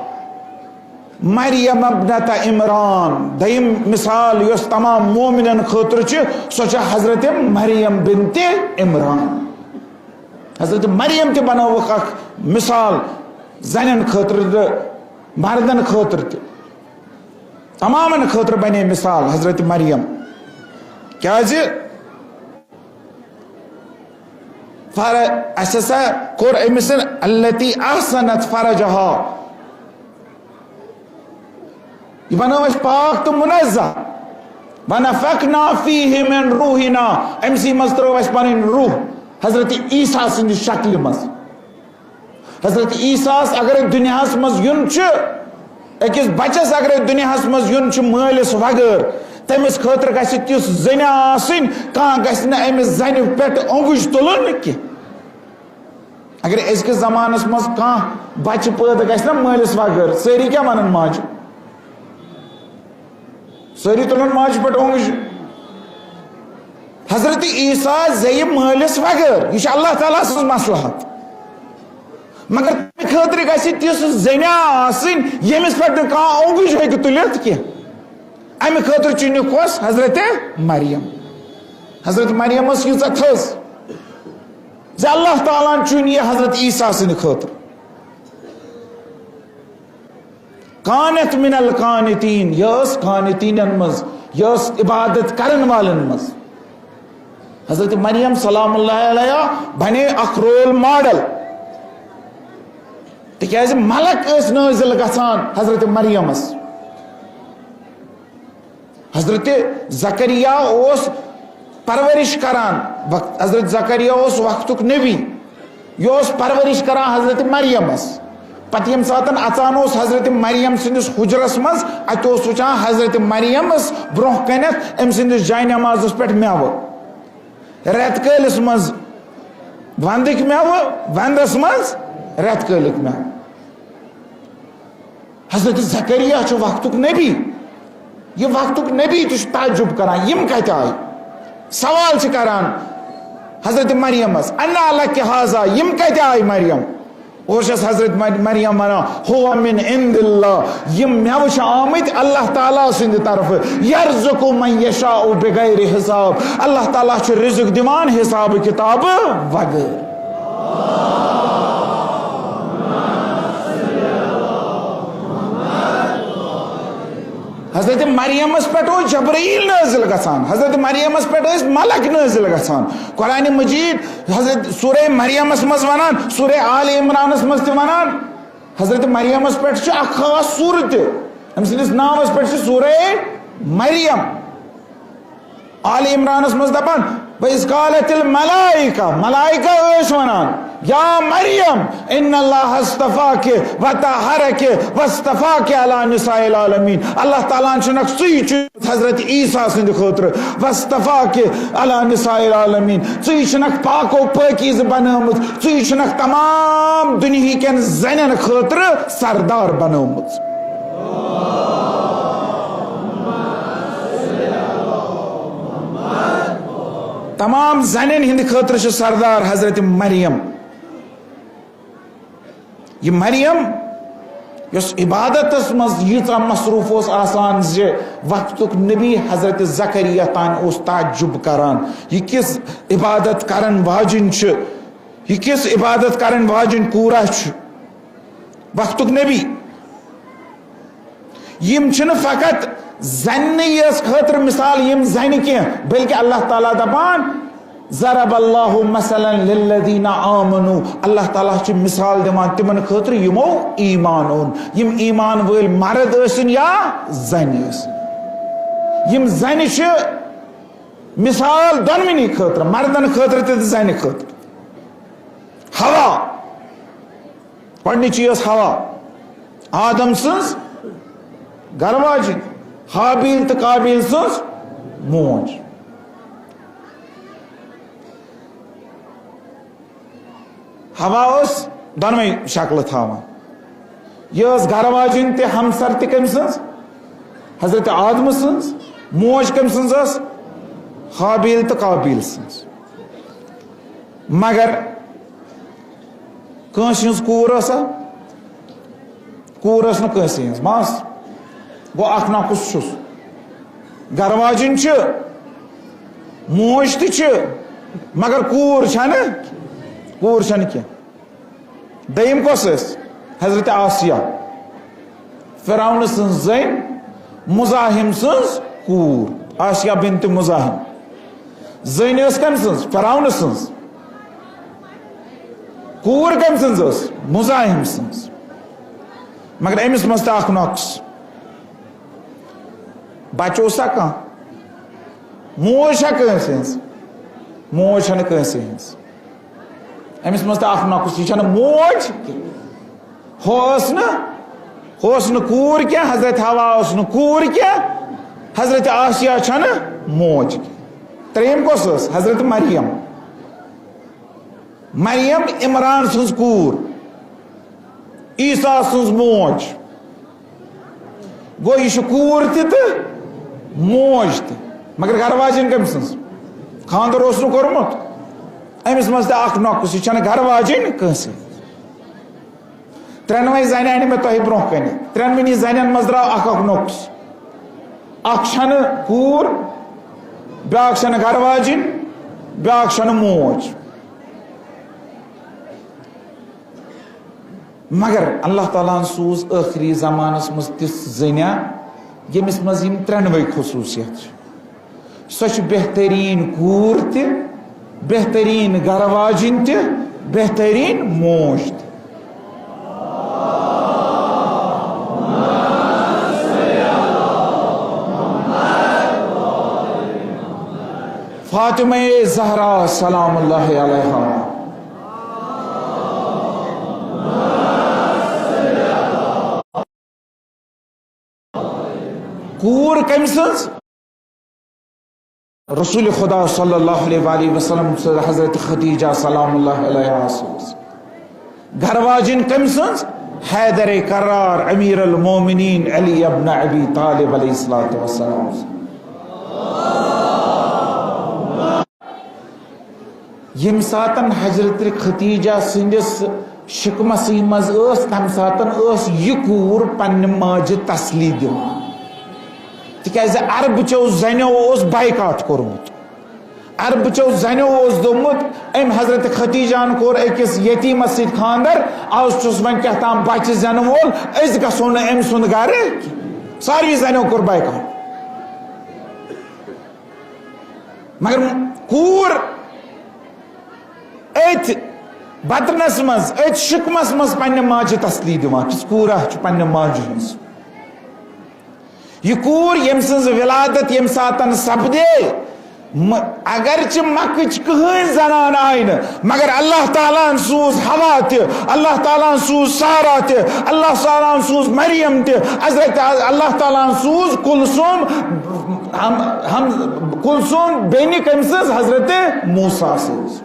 مریم ابنت عمران"، دوٚیِم مثال یۄس تمام مومنن خٲطرٕ چھِ، سۄ چھِ حضرت مریم بنت عمران۔ حضرت مریم تہِ بنٲوٕکھ اکھ مثال زنٮ۪ن خٲطرٕ تہٕ مردن خٲطرٕ تہِ۔ تمامن خٲطرٕ بنے مثال حضرت مریم۔ کیازِ؟ فر-، اسہِ ہسا کوٚر أمِس التی احسنت فرجہا۔ یہِ بنٲو اسہِ پاک تہٕ منزہ۔ ونفخنا فیہ من روحنا۔ أمسٕے منٛز ترٲو اسہِ پنٕنۍ روح حضرت عیسیٰ سٕنٛدِ شکلہِ منٛز۔ حضرت عیسیٰ ہس اگرے دُنیاہس منٛز یُن چھُ، أکِس بچس اگرے دُنیاہس منٛز یُن چھُ مٲلِس وغٲر، تٔمِس خٲطرٕ گژھِ تِژھ زٔنۍ آسٕنۍ، کانٛہہ گژھِ نہٕ أمِس زنہِ پٮ۪ٹھ اونٛگُج تُلُن کینٛہہ۔ اگر أزکِس زمانس منٛز کانٛہہ بچہِ پٲدٕ گژھِ نا مٲلِس وغٲر، سٲری کیٛاہ ونن ماجہِ؟ سٲری تُلن ماجہِ پٮ۪ٹھ اونٛگجہِ۔ حضرت عیسیٰ زیٚیہِ مٲلِس وغٲر، یہِ چھِ اللہ تعالیٰ سٕنٛز مصلحت۔ مگر تَمہِ خٲطرٕ گژھِ تِژھ زٔنۍ آسٕنۍ، ییٚمِس پٮ۪ٹھ نہٕ کانٛہہ اونٛگُج ہیٚکہِ تُلِتھ کینٛہہ۔ اَمہِ خٲطرٕ چُنہِ کۄس؟ حضرت مریم۔ حضرت مریم ٲس ییٖژاہ تھٔز زِ اللہ تعالیٰ ہن چُن یہِ حضرت عیسیٰ سٕنٛدِ خٲطرٕ۔ کانت من القانتین، یہِ ٲس قانتینن منٛز، یہِ ٲس عبادت کرن والٮ۪ن منٛز۔ حضرت مریم سلام اللہ علیہا بنے اکھ رول ماڈل، تِکیازِ ملک ٲسۍ نٲزِل گژھان حضرت مریمس۔ حضرت زکریا اوس پرورش کران، وقت-، حضرت زکریا اوس وقتُک نبی، یہِ اوس پرورش کران حضرت مریمس۔ پتہٕ ییٚمہِ ساتہٕ اژان اوس حضرت مریم سٕنٛدِس حجرس منٛز، اتہِ اوس وٕچھان حضرت مریمس برونٛہہ کنٮ۪تھ أمۍ سٕنٛدِس جاے نمازس پٮ۪ٹھ مٮ۪وٕ۔ رٮ۪تہٕ کٲلِس منٛز ونٛدٕکۍ مٮ۪وٕ، ونٛدس منٛز رٮ۪تہٕ کٲلِکۍ مٮ۪وٕ۔ حضرت زکریا چھُ وقتُک نبی، یہِ وقتُک نبی تہِ چھُ تعجب کران، یِم کتہِ آے؟ سوال چھِ کران حضرت مریمس، "انا لک ہذا"، یِم کتہِ آے مریم؟ اور چھس حضرت مر-، مریم ونان، "ہو من عند اللہ"، یِم مٮ۪وٕ چھِ آمٕتۍ اللہ تعالیٰ سٕنٛدِ طرفہٕ، "یرزق من یشاء بغیر حساب"، اللہ تعالیٰ چھُ رزق دِوان حساب کتاب وغٲر۔ حضرت مریمس پٮ۪ٹھ اوس جبرائیل نٲزِل گژھان، حضرت مریمس پٮ۪ٹھ ٲسۍ ملک نٲزِل گژھان۔ قرآن مجید حضرت سورہ مریمس منٛز ونان، سورہ آل عمرانس منٛز تہِ ونان، حضرت مریمس پٮ۪ٹھ چھِ اکھ خاص سورہ تہِ، أمۍ سٕنٛدِس ناوس پٮ۪ٹھ چھِ سورہ مریم۔ آل عمرانس منٛز دپان، "وَإِذْ قَالَتِ الْمَلَائِكَةُ"، ملائکہ ٲسۍ ونان، "یا مریم، ان اللہ اصطفاک و طہرک و اصطفاک علی نساء العالمین"، اللہ تعالیٰ ہن چھُنکھ ژٕے چھُ حضرت عیسیٰ سٕنٛدِ خٲطرٕ، "واصطفاک علی نساء العالمین"، ژٕے چھُنکھ پاک و پٲکیٖزٕ بنٲومٕژ، ژٕے چھُنکھ تمام دُنہیٖکٮ۪ن زنٮ۪ن خٲطرٕ سردار بنٲومٕژ۔ تمام زنٮ۪ن ہٕنٛدِ خٲطرٕ چھِ سردار حضرت مریم۔ یہِ مریم، یۄس عبادتس منٛز ییٖژاہ مصروف اوس آسان زِ وقتُک نبی حضرت زکریا تام اوس تعجب کران، یہِ کِژھ عبادت کرن واجِنۍ چھِ، یہِ کِژھ عبادت کرن واجِنۍ کوٗرا چھِ۔ وقتُک نبی۔ یِم چھِنہٕ فقط زنہِ یٲژ خٲطرٕ مثال، یِم زنہِ کینٛہہ، بلکہِ اللہ تعالیٰ دپان، "ضرب اللہ مثلا للذین آمنوا"، اللہ تعالیٰ چھُ مثال دِوان تِمن خٲطرٕ یِمو ایمان اوٚن۔ یِم ایمان وٲلۍ مرد ٲسِن یا زنہِ ٲسِن، یِم زنہِ چھِ مثال دۄنوٕنی خٲطرٕ، مردن خٲطرٕ تہِ تہٕ زنہِ خٲطرٕ۔ حوا، گۄڈٕنِچی ٲس حوا، آدم سٕنٛز گرٕ واجِنۍ، ہابیل تہٕ قابیل سٕنٛز موج۔ حوا ٲس دۄنوَے شکلہٕ تھاوان۔ یہِ ٲس گرٕ واجِنۍ تہِ، ہمسر تہِ کٔمۍ سٕنٛز؟ حضرت آدمہٕ سٕنٛز۔ موج کٔمۍ سٕنٛز ٲس؟ ہابیل تہٕ قابیل سٕنٛز۔ مگر کٲنٛسہِ ہٕنٛز کوٗر ٲسا؟ کوٗر ٲس نہٕ کٲنٛسہِ ہٕنٛز۔ بس، گوٚو اکھ نقص چھُس۔ گرٕ واجِنۍ چھِ، موج تہِ چھِ، مگر کوٗر چھَنہٕ، کوٗر چھَنہٕ کینٛہہ۔ دوٚیِم کۄس ٲس؟ حضرت آسیہ، فرعون سٕنٛز زٔنۍ، مزاحم سٕنٛز کوٗر، آسیہ بنت مزاحم۔ زٔنۍ ٲس کٔمۍ سٕنٛز؟ فرعون سٕنٛز۔ کوٗر کٔمۍ سٕنٛز ٲس؟ مزاحم سٕنٛز۔ مگر أمِس منٛز تہِ اکھ نۄقص، بچہٕ اوسا کانٛہہ؟ موج چھا کٲنٛسہِ ہٕنٛز؟ موج چھَنہٕ کٲنٛسہِ ہٕنٛز۔ أمِس منٛز تہِ اکھ نۄقص، یہِ چھَنہٕ موج کینٛہہ۔ ہۄ ٲس نہٕ، ہۄ ٲس نہٕ کوٗر کینٛہہ، حضرت حوا ٲس نہٕ کوٗر کینٛہہ، حضرت آسیہ چھَنہٕ موج کینٛہہ۔ ترٛیٚیِم کۄس ٲس؟ حضرت مریم۔ مریم عمران سٕنٛز کوٗر، عیسیٰ سٕنٛز موج۔ گوٚو، یہِ چھِ کوٗر تہِ تہٕ موج تہِ، مگر گرٕ واجِنۍ کٔمۍ سٕنٛز؟ خانٛدر اوس نہٕ کوٚرمُت۔ أمِس منٛز تہِ اکھ نۄقص، یہِ چھَنہٕ گرٕ واجِنۍ کٲنٛسہِ۔ ترٛٮ۪نوَے زنہِ اَنہِ مےٚ تۄہہِ برٛونٛہہ کَنہِ، ترٛٮ۪نوٕنی زنٮ۪ن منٛز درٛاو اکھ اکھ نۄقص۔ اکھ چھَنہٕ کوٗر، بیٛاکھ چھَنہٕ گرٕ واجِنۍ، بیٛاکھ چھَنہٕ موج۔ مگر اللہ تعالیٰ ہن سوٗز ٲخری زمانس منٛز تِژھ زٔنیا، ییٚمِس منٛز یِم ترٛٮ۪نوَے خصوٗصیت چھِ۔ سۄ چھِ بہتریٖن کوٗر تہِ، بہتریٖن گرٕ واجِنۍ تہِ، بہتریٖن موج تہِ۔ فاطمہ زہرا سلام اللہ علیہا۔ کوٗر کٔمۍ سٕنٛز؟ رسول خدا صلی اللہ علیہ وآلہ وسلم سٕنٛز حضرت خدیجہ سلام اللہ علیہا سٕنٛز۔ گھر واجِنۍ کٔمۍ سٕنٛز؟ حیدر کرار، امیر المومنین علی ابن ابی طالب علیہ الصلوۃ والسلام۔ ییٚمہِ ساتن حضرت خدیجہ سٕنٛدِس شکمسٕے منٛز ٲس، تمہِ ساتن ٲس یہِ کوٗر پننہِ ماجہِ تسلی دِوان، تِکیازِ عربہٕ چیو زنیو اوس بایکاٹ کوٚرمُت۔ عربہٕ چیو زنیو اوس دوٚپمُت، أمۍ حضرت خدیجہ ہن کوٚر أکِس یتیٖمس سۭتۍ خانٛدر، از چھُس وۄنۍ کیٛاہ تام بچہِ زینہٕ وول، أسۍ گژھو نہٕ أمۍ سُنٛد گرٕ۔ ساروی زنیو کوٚر بایکاٹ۔ مگر کوٗر أتھۍ بطنس منٛز، أتھۍ شکمس منٛز پننہِ ماجہِ تسلی دِوان، کِژھ کوٗر اکھ چھِ پننہِ ماجہِ ہٕنٛز۔ یہِ کوٗر ییٚمۍ سٕنٛز ولادت ییٚمہِ ساتن سپدے، م-، اگرچہِ مکٕچ کٕہٕنۍ زنان آیہِ نہٕ، مگر اللہ تعالیٰ ہن سوٗز ہوا تہِ، اللہ تعالیٰ ہن سوٗز سارا تہِ، اللہ تعالیٰ ہن سوٗز مریم تہِ، حضرت اللہ تعالیٰ ہن سوٗز کلثوم، ہم، ہم، کلثوم بیٚنہِ کٔمۍ سٕنٛز؟ حضرت موسیٰ سٕنٛز۔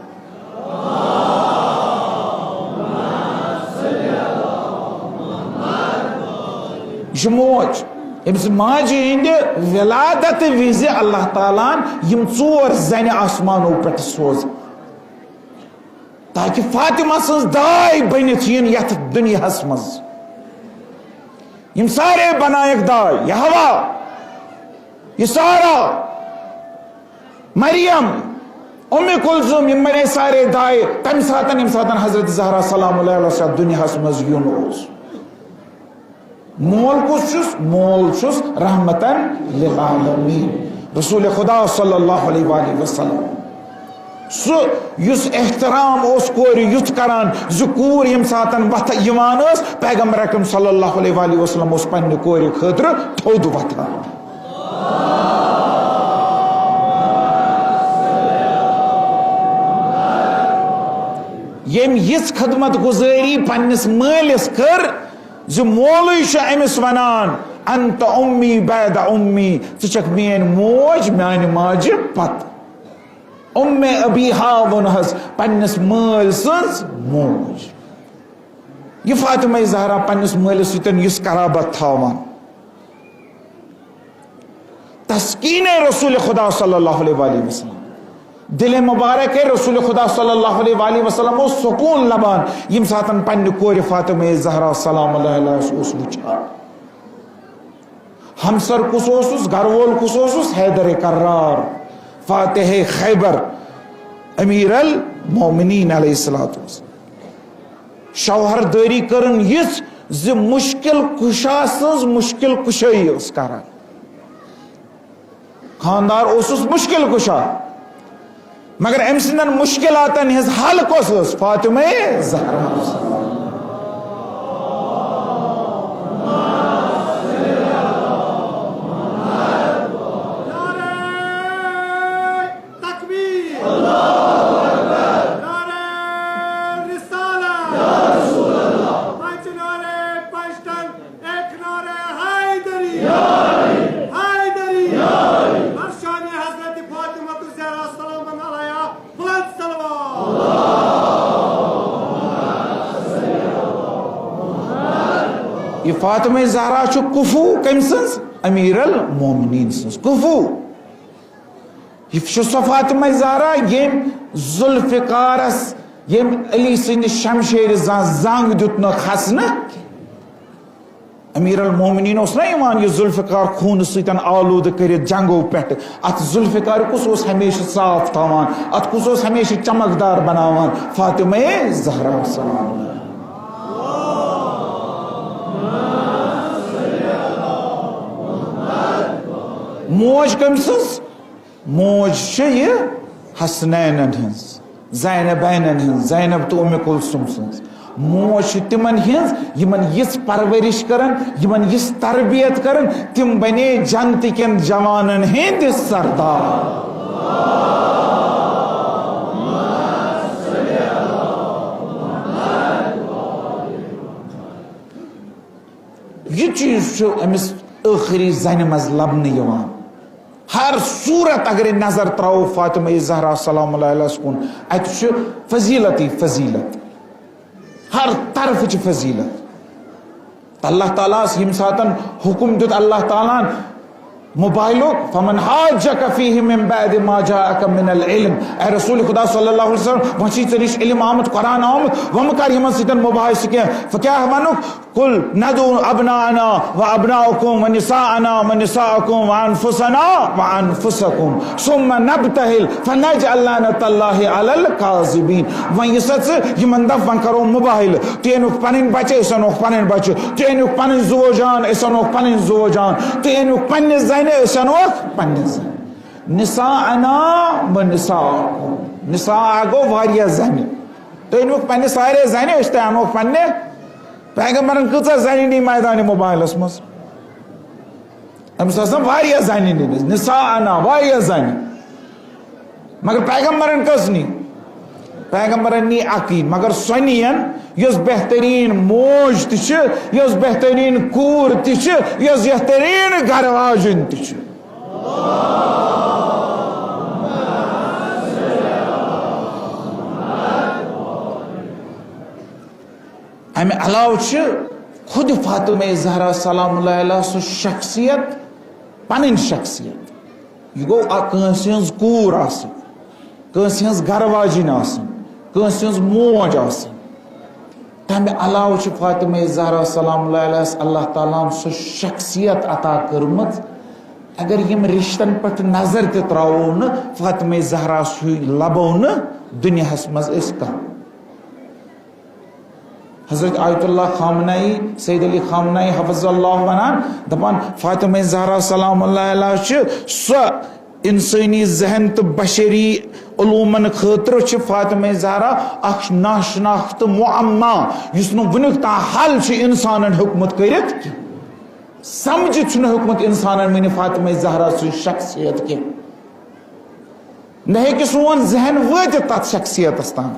یہِ چھِ موج، أمِس ماجہِ ہٕنٛدِ ولادت وِزِ اللہ تعالیٰ ہن یِم ژور زنہِ آسمانو پٮ۪ٹھ سوزٕ، تاکہِ فاطمہ سٕنٛز داے بٔنِتھ یِن یتھ دُنیاہس منٛز۔ یِم سارے بنایکھ داے، یہِ ہوا، یہِ سارا، مریم، ام کلثوم، یِم بنے سارے داے تمہِ ساتن، ییٚمہِ ساتن حضرت زہرا سلام اللہ علیہ یتھ دُنیاہس منٛز یُن اوس۔ مول کُس چھُس؟ مول چھُس رحمتن للعالمین، رسول خدا صلی اللہ علیہ وآلہ وسلم۔ سُہ یُس احترام اوس کورِ یُتھ کران زِ کوٗر ییٚمہِ ساتن وتھ یِوان ٲس، پیغمبر اکرم صلی اللہ علیہ وآلہ وسلم اوس پننہِ کورِ خٲطرٕ تھوٚد وتھان۔ ییٚمۍ یِژھ خدمت گُزٲری پننِس مٲلِس کٔر زِ مولٕے چھُ أمِس ونان، "انت امی بعد امی"، ژٕ چھکھ میٲنۍ موج میانہِ ماجہِ پتہٕ۔ ام ابی ہا ووٚن حض پننِس مٲلۍ سٕنٛز موج۔ یہِ فاطمہ زہرا پننِس مٲلِس سۭتۍ یُس قرابت تھاوان، تسکین رسول خدا صلی اللہ علیہ وآلہ وسلم، دل مبارک ہے رسول خدا صلی اللہ علیہ وآلہ وسلم اوس سکون لبان، ییٚمہِ ساتن پننہِ کورِ فاطمہ زہرا سلام اللہ علیہ اوس وٕچھان۔ ہمسر کُس اوسُس؟ گرٕ وول کُس اوسُس؟ حیدر کرار، فاتح خیبر، امیر المومنین علیہ الصلوۃ والسلام۔ شوہردٲری کٔرٕن یِژھ زِ مشکل کشا سٕنٛز مشکل کشٲیی ٲس کران۔ خاندار اوسُس مشکل کشا، مگر أمۍ سٕنٛدٮ۪ن مشکلاتن ہٕنٛز حل کۄس ٲس؟ فاطمہ زہرا۔ نعرہ تکبیر۔ اللہ اکبر۔ نعرہ رسالت۔ یا رسول اللہ۔ پنچ نعرہ پنچ ٹن، ایک نعرہ حیدری۔ یا علی۔ حیدری۔ یا علی۔ بر شان حضرت فاطمہ الزہرا سلام علیہا بلند صلوات۔ یہِ فاطمہ زہرا چھُ کفو کٔمۍ سٕنٛز؟ امیر المومنین سٕنٛز۔ کفو۔ یہِ چھِ سۄ فاطمہ زہرا ییٚمۍ ذوالفقارس، ییٚمۍ علی سٕنٛدِ شمشیرِ زانٛہہ زنٛگ دیُت نہٕ کھسنہٕ۔ امیر المومنین اوس نہ یِوان یہِ ذوالفقار خوٗنہٕ سۭتۍ آلوٗدٕ کٔرِتھ جنگو پٮ۪ٹھٕ۔ اتھ ذوالفقار کُس اوس ہمیشہِ صاف تھاوان؟ اتھ کُس اوس ہمیشہِ چمکدار بناوان؟ فاطمہ زہرا سلام۔ موج کٔمۍ سٕنٛز؟ موج چھِ یہِ حسنینن ہٕنٛز، زینبینن ہٕنٛز، زینب تہٕ ام کلثوم سٕنٛز۔ موج چھِ تِمن ہٕنٛز، یِمن یِژھ پرورش کرن، یِمن یِژھ تربیت کرن، تِم بنے جنتہٕ کٮ۪ن جوانن ہٕنٛدۍ سردار۔ یہِ چیٖز چھُ أمِس ٲخری زنہِ منٛز لبنہٕ یِوان۔ ہر صورت اگرے نظر تراوو فاطمہ زہرا سلام اللہ علیہس کُن، اتہِ چھُ فضیلتٕے فضیلت، ہر طرفہٕ چھِ فضیلت۔ اللہ تعالیٰ ہس ییٚمہِ ساتن حکم دیُت اللہ تعالیٰ ہن موبایلُک، فمن حاجک فیہ من بعد ما جاءک من العلم، اے رسول خدا صلی اللہ علیہ وسلم، وۄنۍ چھُے ژےٚ نِش علم آمُت، قرآن آمُت، وۄنۍ مہ کر یِمن سۭتۍ مباحثہٕ کینٛہہ۔ وۄنۍ کیٛاہ وَنُکھ؟ قل ندعو ابناءنا و ابناءکم و نساءنا و نساءکم و انفسنا و انفسکم ثم نبتہل فنجعل لعنت اللہ علی الکاذبین۔ وۄنۍ یہِ سا ژٕ یِمن دپ، وۄنۍ کرو مباہلہٕ، تُہۍ أنِوکھ پنٕنۍ بچہِ، أسۍ انوکھ پنٕنۍ بچہِ، تُہۍ أنِوکھ پنٕنۍ زُو جان، أسۍ انوکھ پنٕنۍ زُو جان، تُہۍ أنِوکھ پننہِ زنہِ، أسۍ انوکھ پننہِ زنہِ۔ نساءنا و نساءکم، نساء گوٚو واریاہ زنہِ، تُہۍ أنِوکھ پننہِ سارے زنہِ، أسۍ تہِ انوکھ پننہِ۔ پیغمبرن کۭژاہ زنہِ نی میدانِ مباہلس منٛز؟ أمِس آسن واریاہ زنہِ نِمٕژ، نساءنا، واریاہ زنہِ۔ مگر پیغمبرن کٔژ نی؟ پیغمبرن نی اکٕے، مگر سۄ نِین یۄس بہتریٖن موج تہِ چھِ، یۄس بہتریٖن کوٗر تہِ چھِ، یۄس بہتریٖن گرٕ واجِنۍ تہِ چھِ۔ امہِ علاوٕ چھِ خود فاطمہ زہرا سلام اللہ علیہا سُہ شخصیت، پنٕنۍ شخصیت۔ یہِ گوٚو اکھ کٲنٛسہِ ہٕنٛز کوٗر آسٕنۍ، کٲنٛسہِ ہٕنٛز گرٕ واجِنۍ آسٕنۍ، کٲنٛسہِ ہٕنٛز موج آسٕنۍ۔ تمہِ علاوٕ چھِ فاطمہ زہرا سلام اللہ علیہس اللہ تعالیٰ ہن سُہ شخصیت عطا کٔرمٕژ، اگر یِم رشتن پٮ۪ٹھ نظر تہِ تراوو نہٕ، فاطمہ زہرا سُے لبو نہٕ دُنیاہس منٛز أسۍ کانٛہہ۔ حضرت آیت اللہ خامنائی، سید علی خامنائی حفظ اللہ ونان، دپان فاطمہ زہرا سلام اللہ علیہا چھِ سۄ انسٲنی ذہن تہٕ بشری علومن خٲطرٕ چھِ فاطمہ زہرا اکھ ناشناختہ معما، یُس نہٕ وُنیُک تام حل چھُ انسانن ہیوٚکمُت کٔرِتھ کینٛہہ۔ سمجھِتھ چھُنہٕ ہیوٚکمُت انسانن وُنہِ فاطمہ زہرا سٕنٛز شخصیت کینٛہہ۔ نہ ہیٚکہِ سون ذہن وٲتِتھ تتھ شخصیتس تام۔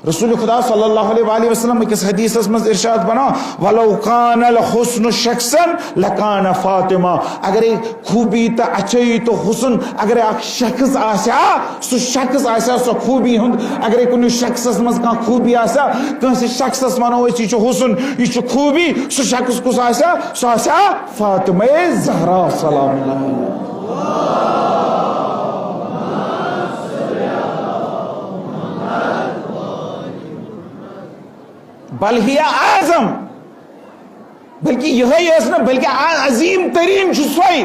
رسول خدا صلی اللہ علیہ وآلہ وسلم أکِس حدیثس منٛز ارشاد فرماوان، "ولو کان الحسن شخصا لکان فاطمہ"۔ اگرے خوبی تہٕ اچھٲیی تہٕ حسن اگرے اکھ شخص آسہِ ہا، سُہ شخص آسہِ ہا سۄ خوبی ہُنٛد، اگرے کُنہِ شخصس منٛز کانٛہہ خوبی آسہِ ہا، کٲنٛسہِ شخصس ونو أسۍ، یہِ چھُ حسن، یہِ چھُ خوبی، سُہ شخص کُس آسہِ ہا؟ سُہ آسہِ ہا فاطمہ زہرا سلام اللہ علیہا۔ بل ہی اعظم، بلکہ یہے ٲس نہٕ، بلکہ آ-، عظیم ترین چھُ سۄے۔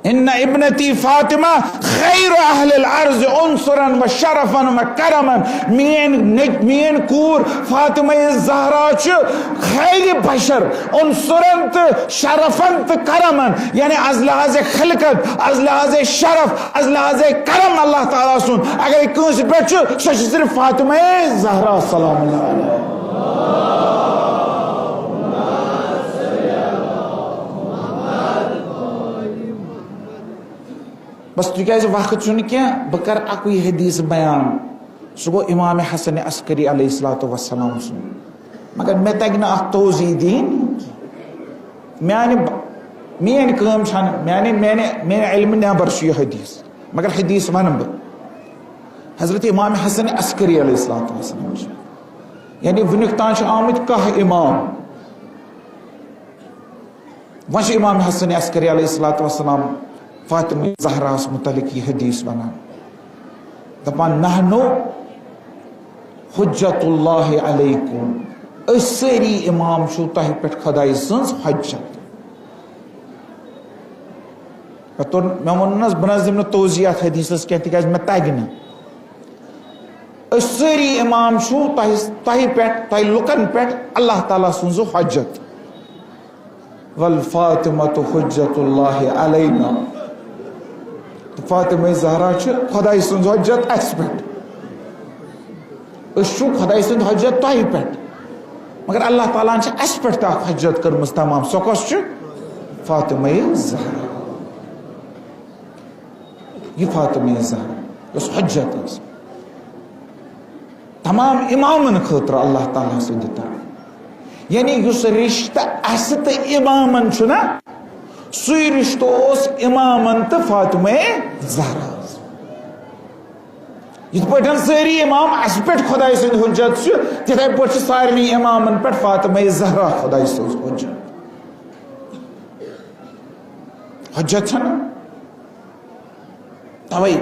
ان ابنتی فاطمہ خیر اہل الارض عنصرا و شرفا و کرما۔ میٲنۍ نیٚچ-، میٲنۍ کوٗر فاطمہ زہرا چھِ خیر بشر عنصرا تہٕ شرفا تہٕ کرما، یعنی از لحاظ خلقت، از لحاظ شرف، از لحاظ کرم اللہ تعالیٰ سُنٛد اگر کٲنٛسہِ پٮ۪ٹھ چھُ، سۄ چھِ صرف فاطمہ زہرا سلام اللہ علیہا۔ بس، تِکیٛازِ وقت چھُنہٕ کینٛہہ، بہٕ کرٕ اَکُے حدیث بیان۔ سُہ گوٚو امام حسن عسکری علیہ الصلوۃ والسلام سُنٛد۔ مگر مےٚ تَگہِ نہٕ اَتھ توضیح دِنۍ۔ میٛانہِ ب-، میٛٲنۍ کٲم چھَنہٕ، میٛانہِ، میٛانہِ، میٛانہِ علمہٕ نٮ۪بر چھُ یہِ حدیث، مگر حدیث وَنہٕ بہٕ۔ حضرت امام حسن عسکری علیہ الصلوۃ والسلام چھُ، یعنی وٕنیُک تام چھِ آمٕتۍ کاہ امام۔ وۄنۍ چھُ امام حسن عسکری علیہ الصلوۃ والسلام فاطمہ زہراہس متعلق یہِ حدیث ونان، دپان، "نحن حجت اللہ علیکم"، أسۍ سٲری امام چھِو تۄہہِ پٮ۪ٹھ خدایہِ سٕنٛز حجت۔ مےٚ توٚر، مےٚ ووٚن نہ حظ، بہٕ نہ حظ دِمہٕ نہٕ توضیح اتھ حدیثس کینٛہہ، تِکیازِ مےٚ تگہِ نہٕ۔ أسۍ سٲری امام چھِو تۄہہِ، تۄہہِ پٮ۪ٹھ، تۄہہِ لُکن پٮ۪ٹھ اللہ تعالیٰ سٕنٛز حجت۔ "والفاطمۃ حجت اللہ علینا"، تہٕ فاطمہ زہرا چھِ خۄداے سٕنٛز حجت اَسہِ پٮ۪ٹھ۔ أسۍ چھِو خۄداے سٕنٛز حجت تۄہہِ پٮ۪ٹھ، مگر اللہ تعالیٰ ہن چھِ اَسہِ پٮ۪ٹھ تہِ اکھ حجت کٔرمٕژ تمام۔ سۄ کۄس چھِ؟ فاطمہ زہرا۔ یہِ فاطمہ زہرا یۄس حجت ٲس تمام امامن خٲطرٕ اللہ تعالیٰ سٕنٛدِ طرفہٕ، یعنی یُس رشتہٕ اسہِ تہٕ امامن چھُ نا، سُے رشتہٕ اوس امامن تہٕ فاطمہ زہراہس۔ یِتھ پٲٹھۍ سٲری امام اسہِ پٮ۪ٹھ خۄداے سٕنٛدۍ حُجت چھِ، تِتھے پٲٹھۍ چھِ سارنٕے امامن پٮ۪ٹھ فاطمہ زہرا خۄداے سٕنٛز حُجت۔ حُجت چھَنہٕ؟ توے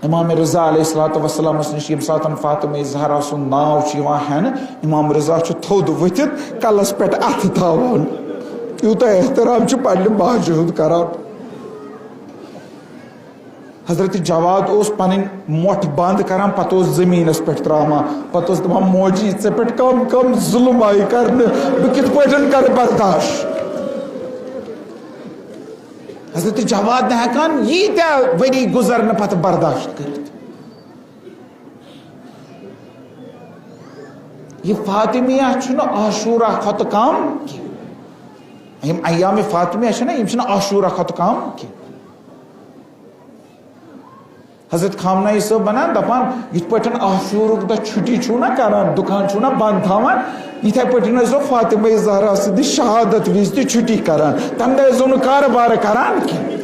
امام رضا علیہ الصلوۃ والسلامس نِش ییٚمہِ ساتہٕ فاطمہ زہرا سُنٛد ناو چھُ یِوان ہٮ۪نہٕ، امام رضا چھُ تھوٚد ؤتھِتھ کلس پٮ۪ٹھ اَتھٕ تھاوان۔ یوٗتاہ احترام چھُ پننہِ ماجہِ ہُنٛد کران۔ حضرت جواد اوس پنٕنۍ مۄٹھ بنٛد کران، پتہٕ اوس زٔمیٖنس پٮ۪ٹھ تراوان، پتہٕ اوس دپان، "موجی، ژےٚ پٮ۪ٹھ کم کم ظُلم آیہِ کرنہٕ، بہٕ کِتھ پٲٹھۍ کرٕ برداش؟" حضرت جواد نہٕ ہٮ۪کان ییٖتیٛاہ ؤری گُزرنہٕ پتہٕ برداشت کٔرِتھ۔ یہِ فاطمیہ چھُنہٕ عاشورہ کھۄتہٕ کم کینٛہہ۔ یِم ایام فاطمیہ چھِنہ، یِم چھِنہٕ عاشورہ کھۄتہٕ کم کینٛہہ۔ حضرت خامنہ ای صٲب ونان، دپان، یِتھ پٲٹھۍ عاشورُک دۄہ چھُٹی چھُو نہ کران، دُکان چھُو نہ بنٛد تھاوان، یِتھے پٲٹھۍ ٲسۍزیو فاطمہ زہرا سٕنٛدِ شہادت وِزِ تہِ چھُٹی کران، تمہِ دۄہ ٲسۍزیو نہٕ کارٕبار کران کینٛہہ۔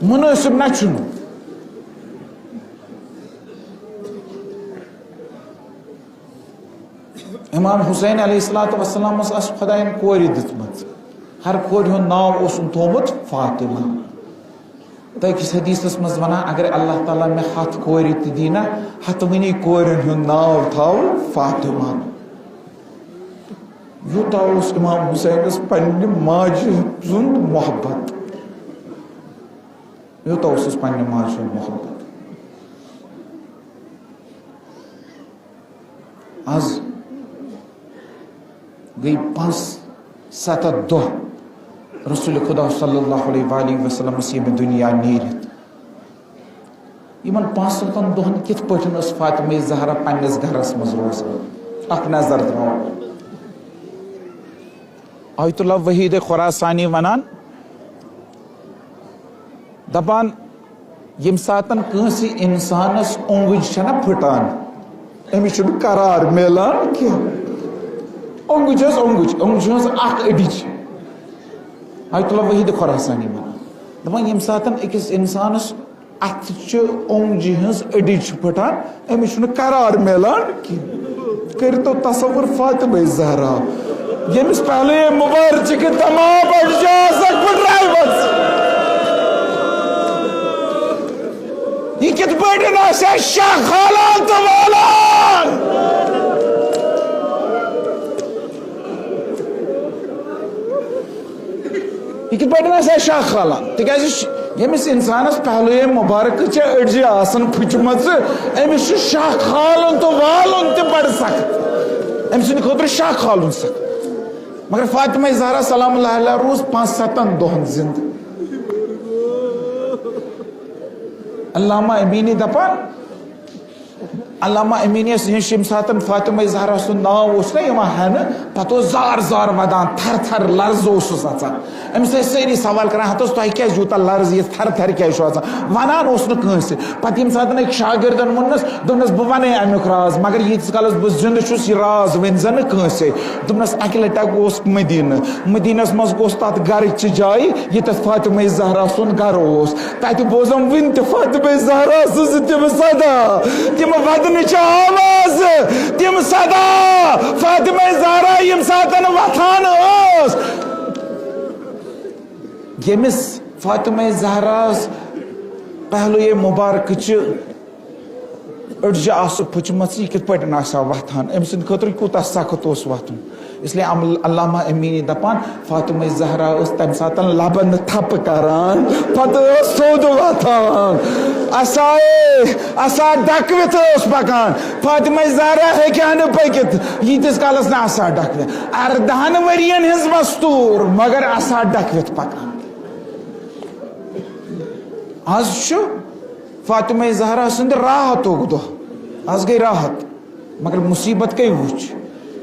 مُنٲسِب نہ چھُنہٕ۔ امام حسین علیہ الصلوۃ والسلام ٲس خۄدایَن کورِ دِژمٕژ۔ ہر کورِ ہُنٛد ناو اوسُن تھوٚومُت فاطمہ۔ تہٕ أکِس حدیثس منٛز ونان، اگر اللہ تعالیٰ مےٚ ہتھ کورِ تہِ دی نہ، ہتوٕنی کورٮ۪ن ہُنٛد ناو تھاو فاطمہ۔ یوٗتاہ اوس امام حسینس پننہِ ماجہِ ہُنٛد محبت، یوٗتاہ اوسُس پننہِ ماجہِ ہُنٛد محبت۔ از گٔے پانٛژھ ستتھ دۄہ رسول خدا صلی اللہ علیہ وآلہ وسلمس ییٚمہِ دُنیا نیٖرِتھ۔ یِمن پانٛژھ ستتھ دۄہن کِتھ پٲٹھۍ ٲس فاطمہ زہرا پننِس گرس منٛز روزان؟ اکھ نظر ترٛاوو۔ آیت اللہ وحید خراسانی ونان، دپان، ییٚمہِ ساتن کٲنٛسہِ انسانس اونگج چھنہ پھٹان، أمِس چھُنہٕ قرار میلان کینٛہہ۔ اونگج ٲس اونگج، اونگج ٲس اکھ أڈِج۔ آیت اللہ وحید خراسانی ونان، دپان، ییٚمہِ ساتن أکِس انسانس اتھٕ چھِ اونگجہِ ہٕنٛز أڈِج چھِ پھٹان، أمِس چھُنہٕ قرار میلان کینٛہہ۔ کٔرِو تو تصور فاطمہ زہرا، ییٚمِس پہلوے مبارکہِ تمام اڈجہِ آسکھ پھٹرایمژ۔ یہِ کِتھ پٲٹھۍ آسہِ ہا شاہ کھالان تہٕ والان؟ یہِ کِتھ پٲٹھۍ آسہِ ہا شاہ کھالان؟ تِکیازِ ش-، ییٚمِس اِنسانَس پہلوے مُبارکٕچ أڈجہِ آسَن پھٕچمَژٕ، أمِس چھُ شاہ کھالُن تہٕ والُن تہِ بَڑٕ سخت۔ أمۍ سٕنٛدِ خٲطرٕ شاہ کھالُن سخت۔ مگر فاطمہ زہرا سلام اللہ علیہا روٗز پانٛژھ ستَن دۄہَن زِنٛدٕ۔ علامہ امیٖنی دَپان، علامہ امینیس نِش ییٚمہِ ساتہٕ فاطمہ زہرا سُنٛد ناو اوس نہ یِوان ہٮ۪نہٕ، پتہٕ اوس زار زار ودان، تھر تھر لرزٕ اوسُس اژان۔ أمِس ٲسۍ سٲری سوال کران، "ہتہٕ حظ تۄہہِ کیازِ یوٗتاہ لرزٕ یِتھ تھر تھر کیازِ چھُ اژان؟" ونان اوس نہٕ کٲنٛسہِ۔ پتہٕ ییٚمہِ ساتہٕ أکۍ شاگردن ووٚننس، دوٚپنس، "بہٕ ونے امیُک راز، مگر ییٖتِس کالس بہٕ زِندٕ چھُس، یہِ راز ؤنۍ زن نہٕ کٲنٛسے۔" دوٚپنس، اکہِ لٹہِ اوس مدینہٕ، مدینس منٛز اوس تتھ گرٕچ جایہِ، ییٚتٮ۪تھ فاطمہ زہرا سُنٛد گرٕ اوس۔ تتہِ بوزم وُنہِ تہِ فاطمہ زہرا سٕنٛز تِم صدا، تِم ودنٕچ آواز، تِم صدا فاطمہ زہرا ییٚمہِ ساتن وتھان ٲس۔ ییٚمِس فاطمہ زہراہس پہلوے مبارکٕچہِ أڈجہِ آسہٕ پھُچمژٕ، یہِ کِتھ پٲٹھۍ آسہِ ہا وۄتھان؟ أمۍ سٕنٛدِ خٲطرٕ کوٗتاہ سخت اوس وۄتھُن۔ اس لیے عم-، علامہ امینی دپان، فاطمہ زہرا ٲس تمہِ ساتہٕ لبن تھپہٕ کران، پتہٕ ٲس سیوٚد وۄتھان۔ اسایے، اسا ڈکوِتھ ٲس پکان۔ فاطمہ زہرا ہیٚکہِ ہا نہٕ پٔکِتھ، ییٖتِس کالس نہٕ اسا ڈکوِتھ۔ اردہن ؤرین ہٕنٛز مستوٗر، مگر اسا ڈکوِتھ پکان۔ از چھُ فاطمہ زہرا سٕنٛدِ راحتُک دۄہ۔ از گٔے راحت، مگر مُصیبت کٔمۍ وٕچھ؟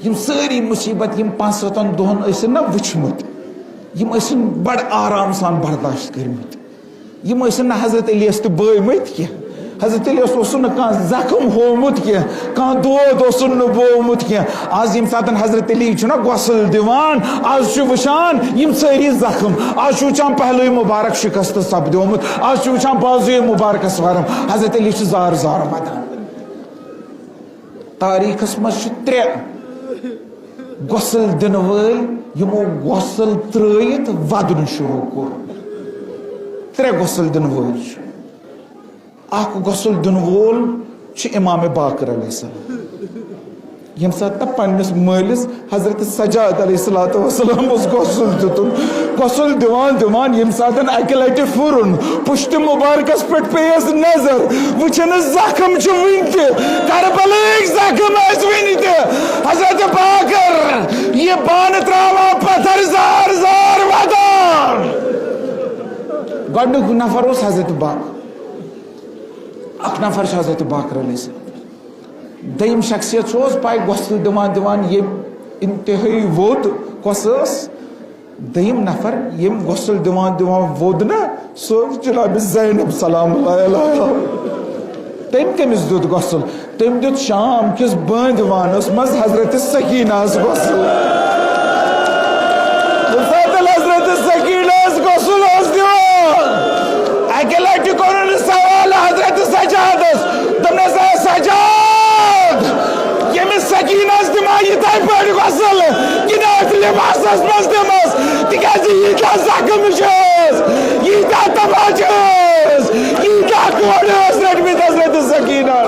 یِم سٲری مُصیبت، یِم پانٛژھ ستن دۄہن ٲسِن نہ وٕچھمٕتۍ، یِم ٲسِن بڑٕ آرام سان برداشت کٔرمٕتۍ۔ یِم ٲسِن نہ حضرت علیس تہِ بٲومٕتۍ کینٛہہ۔ حضرت علیس اوسُن نہٕ کانٛہہ زخم ہوومُت کینٛہہ، کانٛہہ دود اوسُن نہٕ بوومُت کینٛہہ۔ از ییٚمہِ ساتہٕ حضرت علی چھُنہ غسل دِوان، از چھُ وٕچھان یِم سٲری زخم، از چھُ وٕچھان پہلوی مبارک شکست سپدیومُت، از چھُ وٕچھان بازوی مبارکس ورم۔ حضرت علی چھُ زار زار ودان۔ تاریخس منٛز چھِ ترٛےٚ غسل دِنہٕ وٲلۍ، یِمو غسل ترٲیِتھ ودُن شروع کوٚر۔ ترٛےٚ غسل دِنہٕ وٲلۍ چھِ۔ اکھ غسل دِنہٕ وول چھُ امام باقر علیہ السلام۔ ییٚمہِ ساتہٕ تہٕ پننِس مٲلِس حضرت سجاد علیہ الصلوۃ والسلام اوس غسل دیُتُن، غسل دِوان دِوان ییٚمہِ ساتہٕ اکہِ لٹہِ پھُرُن، پُشتِ مبارکس پٮ۪ٹھ پیٚیس نظر، وٕچھنس زخم چھِ وٕنہِ تہِ، کربلٕکۍ زخم ٲسۍ وٕنہِ تہِ۔ حضرت باقر یہِ بانہٕ تراوان پتھر زار زار ودان۔ گۄڈنیُک نفر اوس حضرت باقر، اکھ نفر چھُ حضرت باقر علیہ السلام۔ دوٚیِم شخصیت چھُ اوس پاے غسل دِوان دِوان ییٚمۍ انتہٲیی ووٚد، کۄس ٲس؟ دوٚیِم نفر ییٚمۍ غسل دِوان دِوان ووٚد نہ، سۄ ٲس جناب زینب سلام اللہ علیہا۔ تٔمۍ کٔمِس دیُت غسل؟ تٔمۍ دیُت شام کِس بٲندِ وانس منٛز حضرت سکینہس غسل۔ ییٚمہِ ساتہٕ حضرت سکینہس غسل اوس دِوان، اکہِ لٹہِ کوٚرُن سوال حضرت سجادس، دوٚپنس، "اے سجاد، ییٚمِس سکینس دِما یِتھے پٲٹھۍ غسل، کِنہٕ أتھۍ لباسس منٛز دِمس؟ تِکیازِ ییٖتیٛاہ زخم چھِس، ییٖتیٛاہ تماچہٕ ٲس، ییٖتیٛاہ کوڑٕ ٲس رٔٹمٕتۍ حضرت سکینہ۔"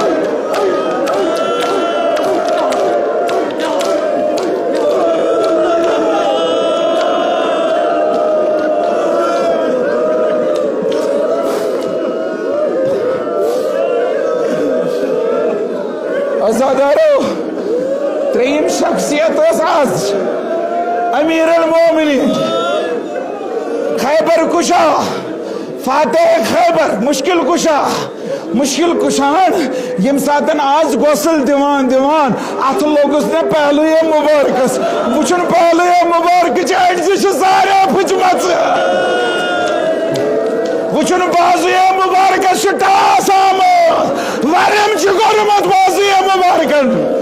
عزادارو، ترٛیٚیِم شخصیت ٲس از امیر المومنین، خیبر کشا، فاتح خیبر، مشکل کشا، مشکل کشاہن ییٚمہِ ساتن از غسل دِوان دِوان اتھٕ لوٚگُس نہ پہلویہ مبارکس، وٕچھُن پہلویہ مبارکچہِ أڈجہِ چھِ سارے پھٕچمژٕ، وٕچھُن بازویہ مبارکس چھُ ٹاس آمُت، ورم چھُ کوٚرمُت بازویہ مبارکن۔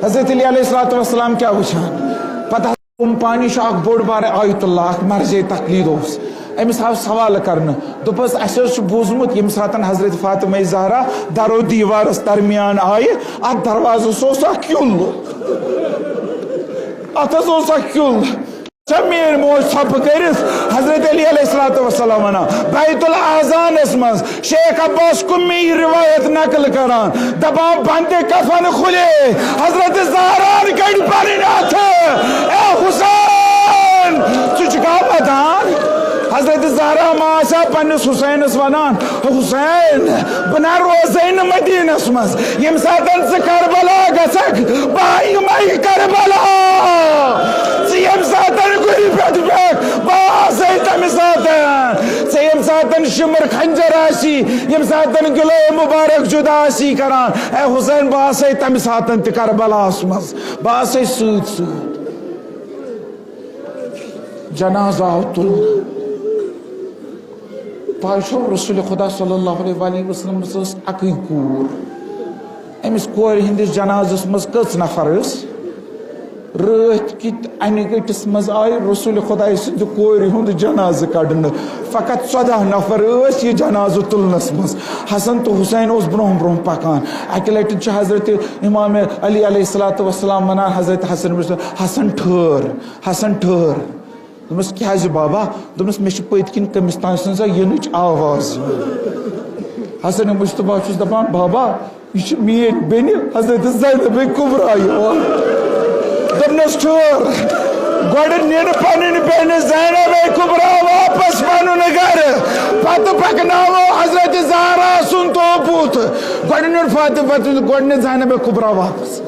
حضرت علی علیہ الصلوۃ والسلام کیٛاہ وٕچھان؟ پتہٕ حضرت قمپانی چھُ اکھ بوٚڑ بار آیت اللہ، اکھ مرجع تقلید اوس۔ أمِس آو سوال کرنہٕ، دوٚپُس، "اَسہِ حظ چھُ بوٗزمُت ییٚمہِ ساتن حضرت فاطمہ زہرا درو دیوارس درمیان آیہِ، اتھ دروازس اوس اکھ کیُل، اتھ حظ اوس اکھ کیُل۔" چھا میٲنۍ موج ژھۄپہٕ کٔرِتھ حضرت علی علیہ الصلوۃ والسلام ونان؟ بیت الاذانس منٛز شیخ عباس قمی روایت نقل کران، دپان، "بندِ کفن کھلے، حضرت زہران کٔڑۍ پنٕنۍ اتھٕ، اے حسین، ژٕ چھُکھا ودان؟" حضرت زہرا ما آسہِ ہا پننِس حسینس ونان، "حسین، بہٕ نہ روزے نہٕ مدینس منٛز، ییٚمہِ ساتن ژٕ کربلا گژھکھ، بہٕ یِمے کربلا، ژٕ ییٚمہِ ساتن گُرِ پٮ۪ٹھ بیٚہکھ، بہٕ آسے تمہِ ساتن، ژےٚ ییٚمہِ ساتن شمر خنجر آسی، ییٚمہِ ساتن گلے مبارک جدا آسی کران، اے حسین، بہٕ آسے تمہِ ساتن تہِ کربلاہس منٛز، بہٕ آسے سۭتۍ سۭتۍ۔" جنازہ آو تُلنہٕ۔ تۄہہِ چھو رسول خدا صلی اللہ علیہ وآلہ وسلمس ٲس اکٕے کوٗر۔ أمِس کورِ ہٕنٛدِس جنازس منٛز کٔژ نفر ٲسۍ؟ رٲتھ کِتۍ انہِ گٔٹِس منٛز آیہِ رسول خدایہِ سٕنٛدِ کورِ ہُنٛد جنازٕ کڑنہٕ۔ فقط ژۄداہ نفر ٲسۍ یہِ جنازٕ تُلنس منٛز۔ حسن تہٕ حسین اوس برونٛہہ برونٛہہ پکان۔ اکہِ لٹہِ چھُ حضرت امام علی علیہ الصلوۃ والسلام ونان حضرت حسن، "حسن ٹھٲر، حسن ٹھٲر۔" دوٚپمَس، "کیٛازِ بابا؟" دوٚپمَس، "مےٚ چھِ پٔتۍ کِنۍ کٔمِس تام سٕنٛز سۄ یِنٕچ آواز یِوان۔" حسن مُجتبیٰ چھُس دَپان، "بابا، یہِ چھِ میٛٲنۍ بیٚنہِ حضرت زینب کُبرا یِوان۔" دوٚپنَس، "ٹھٔہر، گۄڈٕ نِن پنٕنۍ بیٚنہِ زینب کُبرا واپس پنُن گرٕ، پتہٕ پکناوو حضرت زہرا سُنٛد توبوٗت۔ گۄڈٕ نِن فاطمہ، پتہٕ گۄڈٕ نِن زینب کُبرا واپس۔"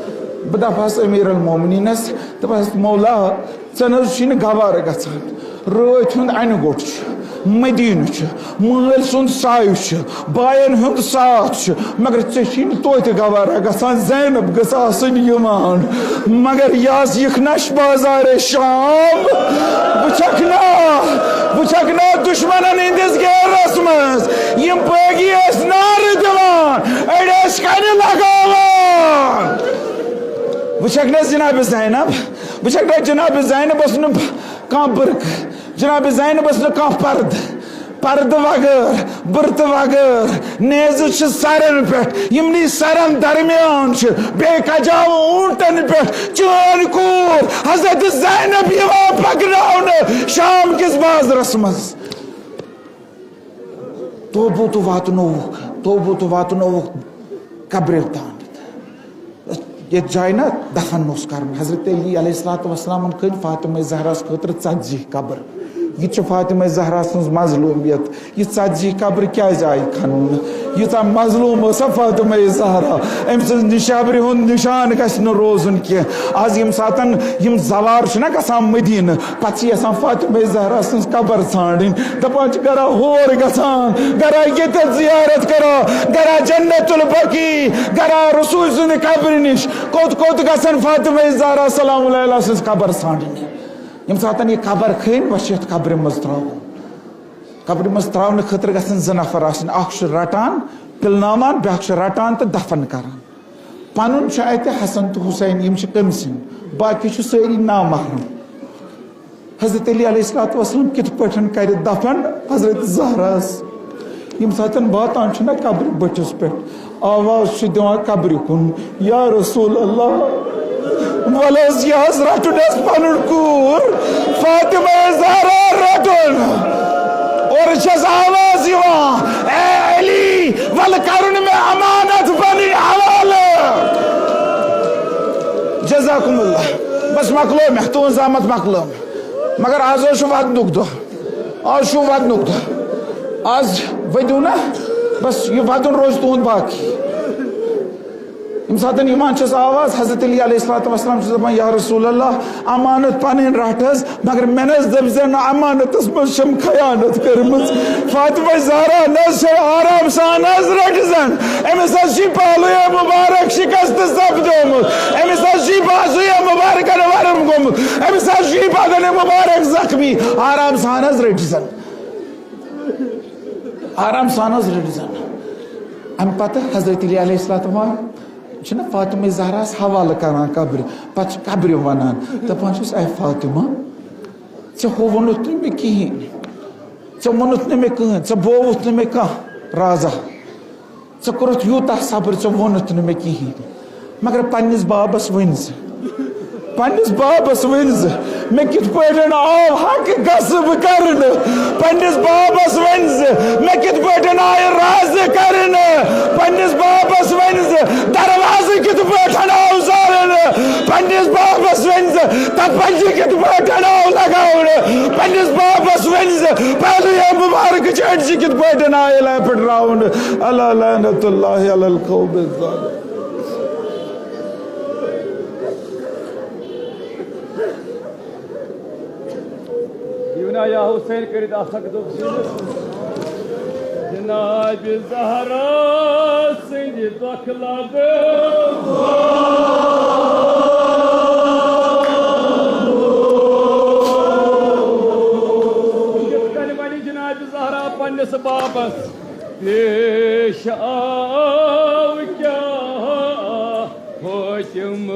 بہٕ دَپہٕ ہس امیر المومنینس، دَپہٕ ہس، مولا، ژےٚ نہ حظ چھُے نہٕ گوارٕ گژھان۔ رٲتۍ ہُنٛد اَنہِ گوٚٹ چھُ، مدیٖنہٕ چھُ، مٲلۍ سُنٛد سایہِ چھُ، باین ہُنٛد ساتھ چھُ، مگر ژےٚ چھُے نہٕ توتہِ گوارا گژھان۔ زینب گٔژھ آسٕنۍ یِوان، مگر یہِ آسہِ یِکھ نش بازارِ شام۔ بہٕ چھَکھ نا، بہٕ چھَکھ نا دُشمنن ہٕنٛدِس گیرس منٛز۔ یِم بٲغی ٲسۍ نعرٕ دِوان، وٕچھکھ نہ حظ جناب زینب، وٕچھکھ نہ جناب زینبس نہٕ کانٛہہ بُرقہٕ، جناب زینبس نہٕ کانٛہہ پردٕ، پردٕ وغٲر، بُرتہٕ وغٲر، نیزٕ چھِ سرن پٮ۪ٹھ، یِمنٕے سرن درمیان چھِ بیٚیہِ کجاوٕ اوٗنٹن پٮ۪ٹھ چٲنۍ کوٗر حضرت زینب یِوان پکناونہٕ شام کِس بازرس منٛز۔ توبو تہٕ واتنووُکھ، توبو تہٕ واتنووُکھ قبرِ تام۔ یتھ جایہِ نہ دفن اوس کرُن، حضرت علی علیہ الصلوۃ والسلامن کھٔنۍ فاطمہ زہراہس خٲطرٕ ژتجی قبر۔ یہِ چھِ فاطمہ زہرا سٕنٛز مظلومیت۔ یہِ ژتجی قبر کیازِ آیہِ کھننہٕ؟ ییٖژاہ مظلوم ٲسا فاطمہ زہرا؟ أمۍ سٕنٛز نشابرِ ہُنٛد نشان گژھِ نہٕ روزُن کینٛہہ۔ آز ییٚمہِ ساتن یِم زوار چھِنہ گژھان مدینہٕ، پتہٕ چھِ یژھان فاطمہ زہرا سٕنٛز قبر ژھانڈٕنۍ، دپان چھِ گرا ہور گژھان، گرا ییٚتٮ۪تھ زیارت کران، گرا جنت البقیع، گرا رسول سٕنٛدِ قبرِ نِش۔ کوٚت کوٚت گژھن فاطمہ زہرا سلام اللہ علیہا سٕنٛز قبر ژھانڈٕنۍ؟ ییٚمہِ ساتن یہِ قبر کھٔنۍ، وۄنۍ چھِ یتھ قبرِ منٛز ترٛاوُن۔ قبرِ منٛز ترٛاونہٕ خٲطرٕ گژھن زٕ نفر آسٕنۍ، اکھ چھُ رٹان، پِلناوان، بیاکھ چھُ رٹان تہٕ دفن کران۔ پنُن چھُ اتہِ حسن تہٕ حسین، یِم چھِ کٔمۍ سٕنٛدۍ، باقی چھِ سٲری نامحرم۔ حضرت علی علیہ الصلوۃ والسلام کِتھ پٲٹھۍ کرِ دفن حضرت زہراہس؟ ییٚمہِ ساتن واتان چھُنہ قبرِ بٔٹھِس پٮ۪ٹھ، آواز چھُ دِوان قبرِ کُن، یا رسول اللہ، ول حظ، یہِ حظ رٹُن حظ پنُن کوٗر فاطمہ زہرا رٹُن۔ اور چھس آواز یِوان، اے علی، ول کرُن مےٚ امانت پنٕنۍ حوالہٕ۔ جزاکم اللہ۔ بس مۄکلو مےٚ، تُہنٛز زحمت مۄکلٲو مےٚ۔ مگر آز حظ چھُ ودنُک دۄہ، آز چھُ ودنُک دۄہ، آز ؤدِو نہ، بس یہِ ودُن روزِ تُہُنٛد باقی۔ ییٚمہِ ساتہٕ یِوان چھس آواز، حضرت علی علیہ الصلوۃ والسلام چھُ دپان، یا رسول اللہ، امانت پنٕنۍ رٹھ حظ، مگر مےٚ نہ حظ دٔپۍ زٮ۪ن نہٕ امانتس منٛز چھم خیانت کٔرمٕژ۔ فاطمہ زہرا نہ حظ چھِ آرام سان حظ رٔٹۍ زٮ۪ن۔ أمِس حظ چھِ پالویا مُبارک شِکست سپدیومُت۔ أمِس حظ چھِ بازویا مُبارکن ورم گوٚمُت۔ أمِس حظ چھِ بدن مُبارک زخمی۔ آرام سان حظ رٔٹۍ زٮ۪ن۔ آرام سان حظ رٔٹۍ زٮ۪ن۔ اَمہِ پتہٕ حضرت علی علیہ السلام چھِنہ فاطمہ زہراہس حوالہٕ کران قبرِ۔ پتہٕ چھِ قبرِ ونان، دپان چھِس، اے فاطمہ، ژےٚ ہووُنُتھ نہٕ مےٚ کِہیٖنۍ، ژےٚ ووٚنُتھ نہٕ مےٚ کٕہٕنۍ، ژےٚ بووُتھ نہٕ مےٚ کانٛہہ رازا، ژےٚ کوٚرُتھ یوٗتاہ صبر، ژےٚ ووٚنُتھ نہٕ مےٚ کِہیٖنۍ، مگر پننِس بابس ؤنۍ زِ، پننِس بابس ؤنۍ زِ، مےٚ کِتھ پٲٹھۍ آو حق غصب کرنہٕ، پننِس بابس ؤنۍ زِ، مےٚ کِتھ پٲٹھۍ آیہِ راضہٕ کرنہٕ، پننِس بابس ؤنۍ زِ، دروازٕ کِتھ پٲٹھۍ آو زالنہٕ، پننِس بابس ؤنۍ زِ، تپنجہِ کِتھ پٲٹھۍ آو لگاونہٕ، پننِس بابس ؤنۍ زِ، پہلویا مُبارکٕچ أڈجہِ کِتھ پٲٹھۍ آیہِ لپٹراونہٕ۔ الا لعنت اللہ علی القوم الظالمین۔ دیونا یا حسین کٔرِتھ اکھ اکھ دۄہ سیٖنَس۔ جناب زہرا سٕنٛدِ دۄکھ لبہٕ۔ یِتھ کٔنۍ وَنہِ جناب زہرا پننِس بابس، پیش آو کیٛاہ حٲکِم۔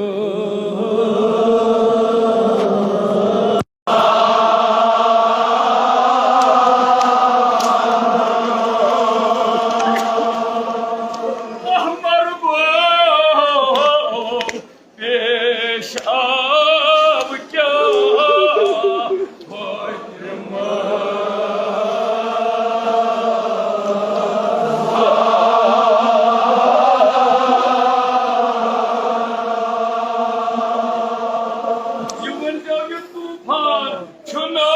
احمر گوٚو پیش آو کیٛاہ حٲکِم۔ یہِ ؤنۍتو، یہِ طوفان چھُنہٕ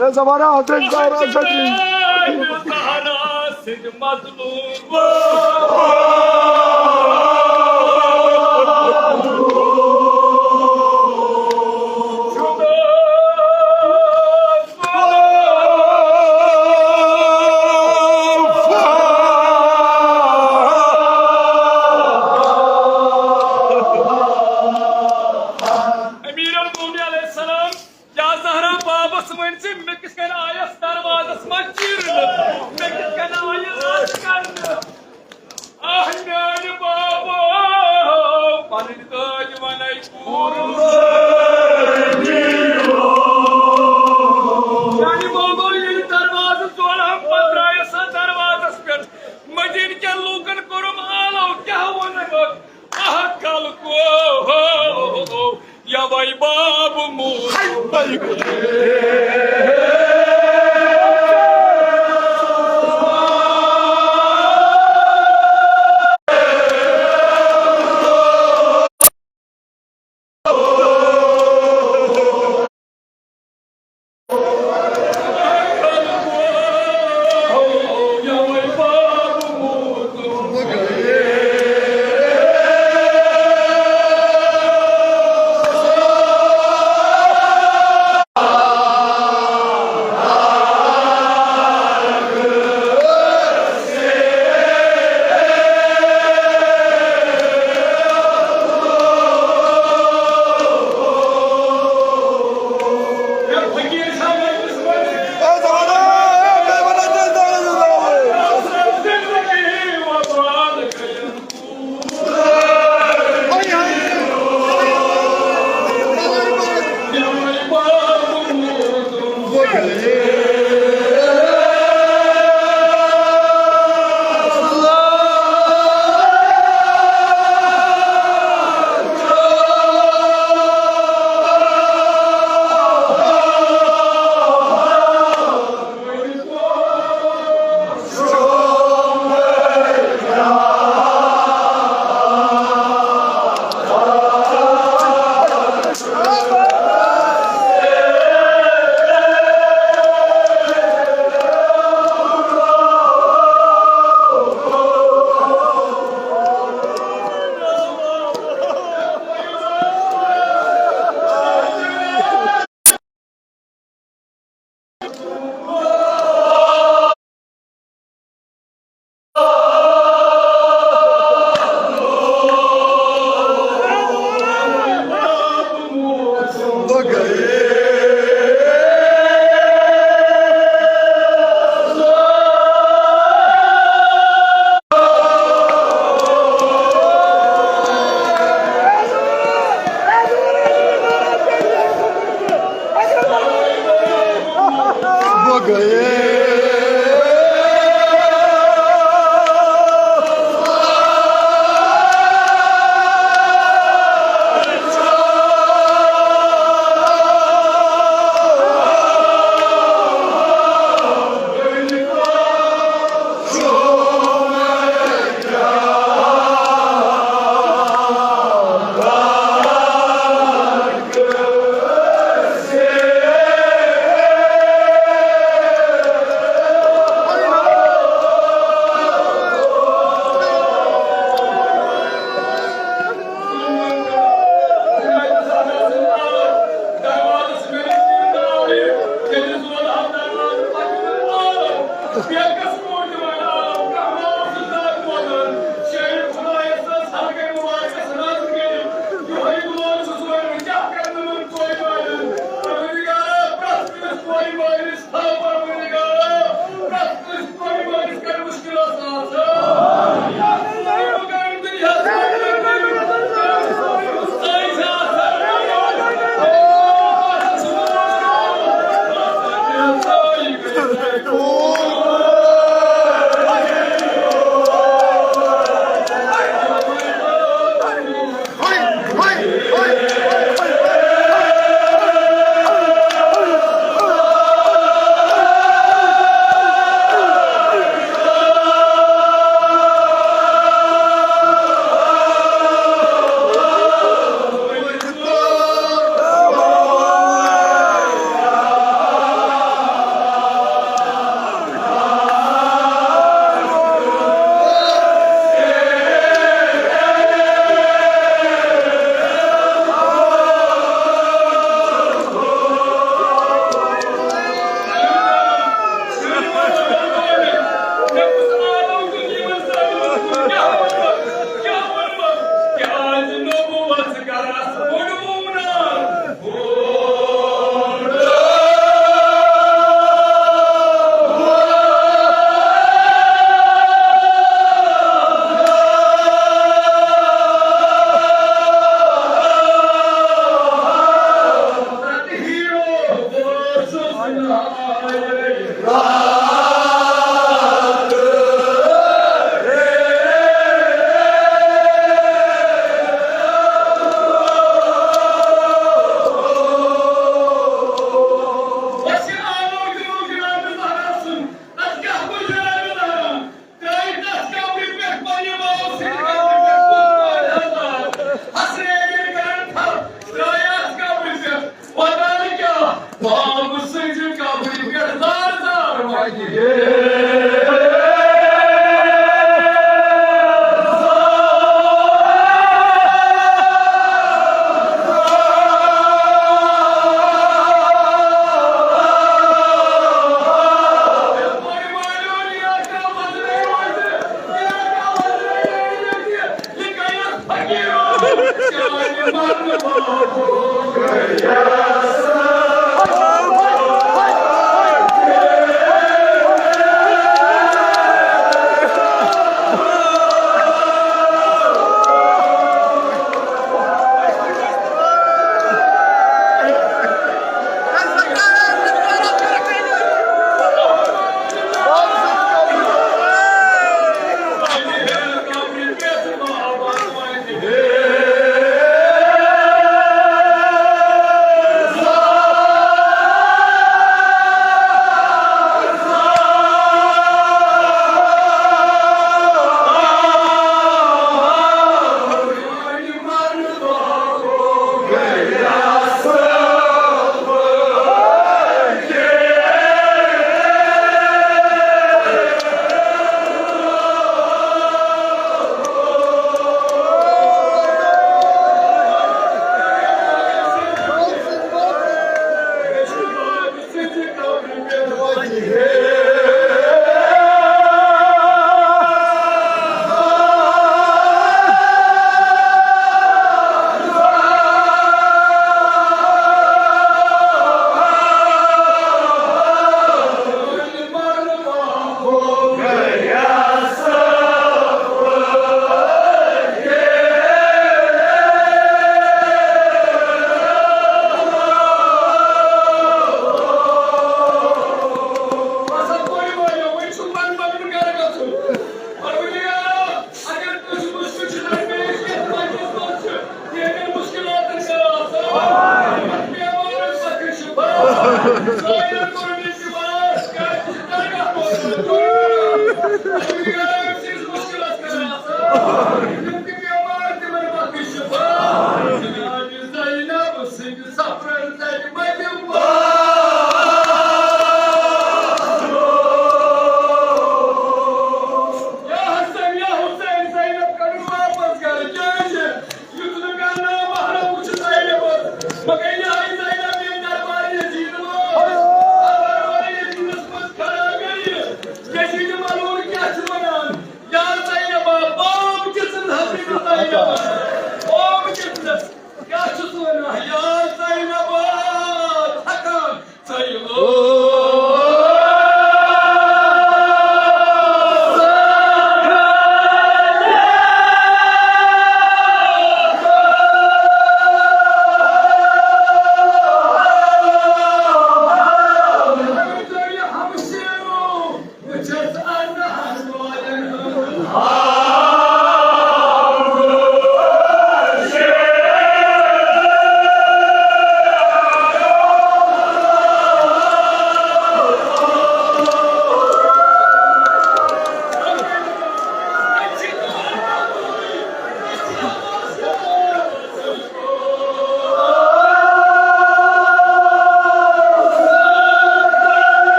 اے زمانہ حضرت زہرا سۭتۍ۔ زہرا سۭتۍ مظلوم۔ امیر المومنین۔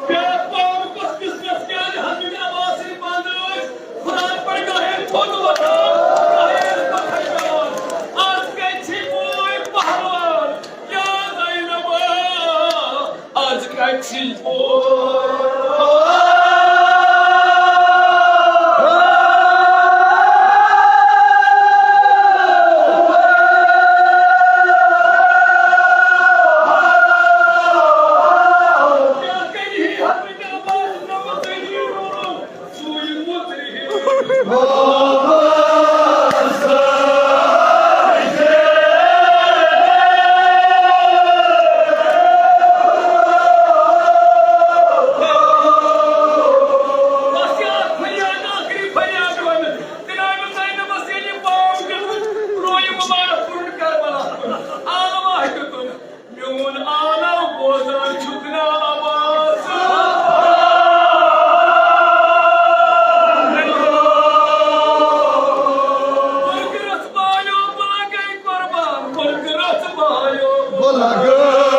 بیٛاکھ پاو کۄس قٕسمت کیٛازِ حضرت عباسٕنۍ بنٛد ٲسۍ؟ قرآن پرِ گاہے تھوٚد وۄتھان، گاہے ٲسۍ پتھر پٮ۪وان۔ از کتہِ چھِ بوے پہلوان؟ یا زینبا، از کتہِ چھِ بوے؟ میون آلو بوزان چھُکھ نا عباس؟ ملکرس بالو بلگے قربان، ملکرس بالو۔ بلگے۔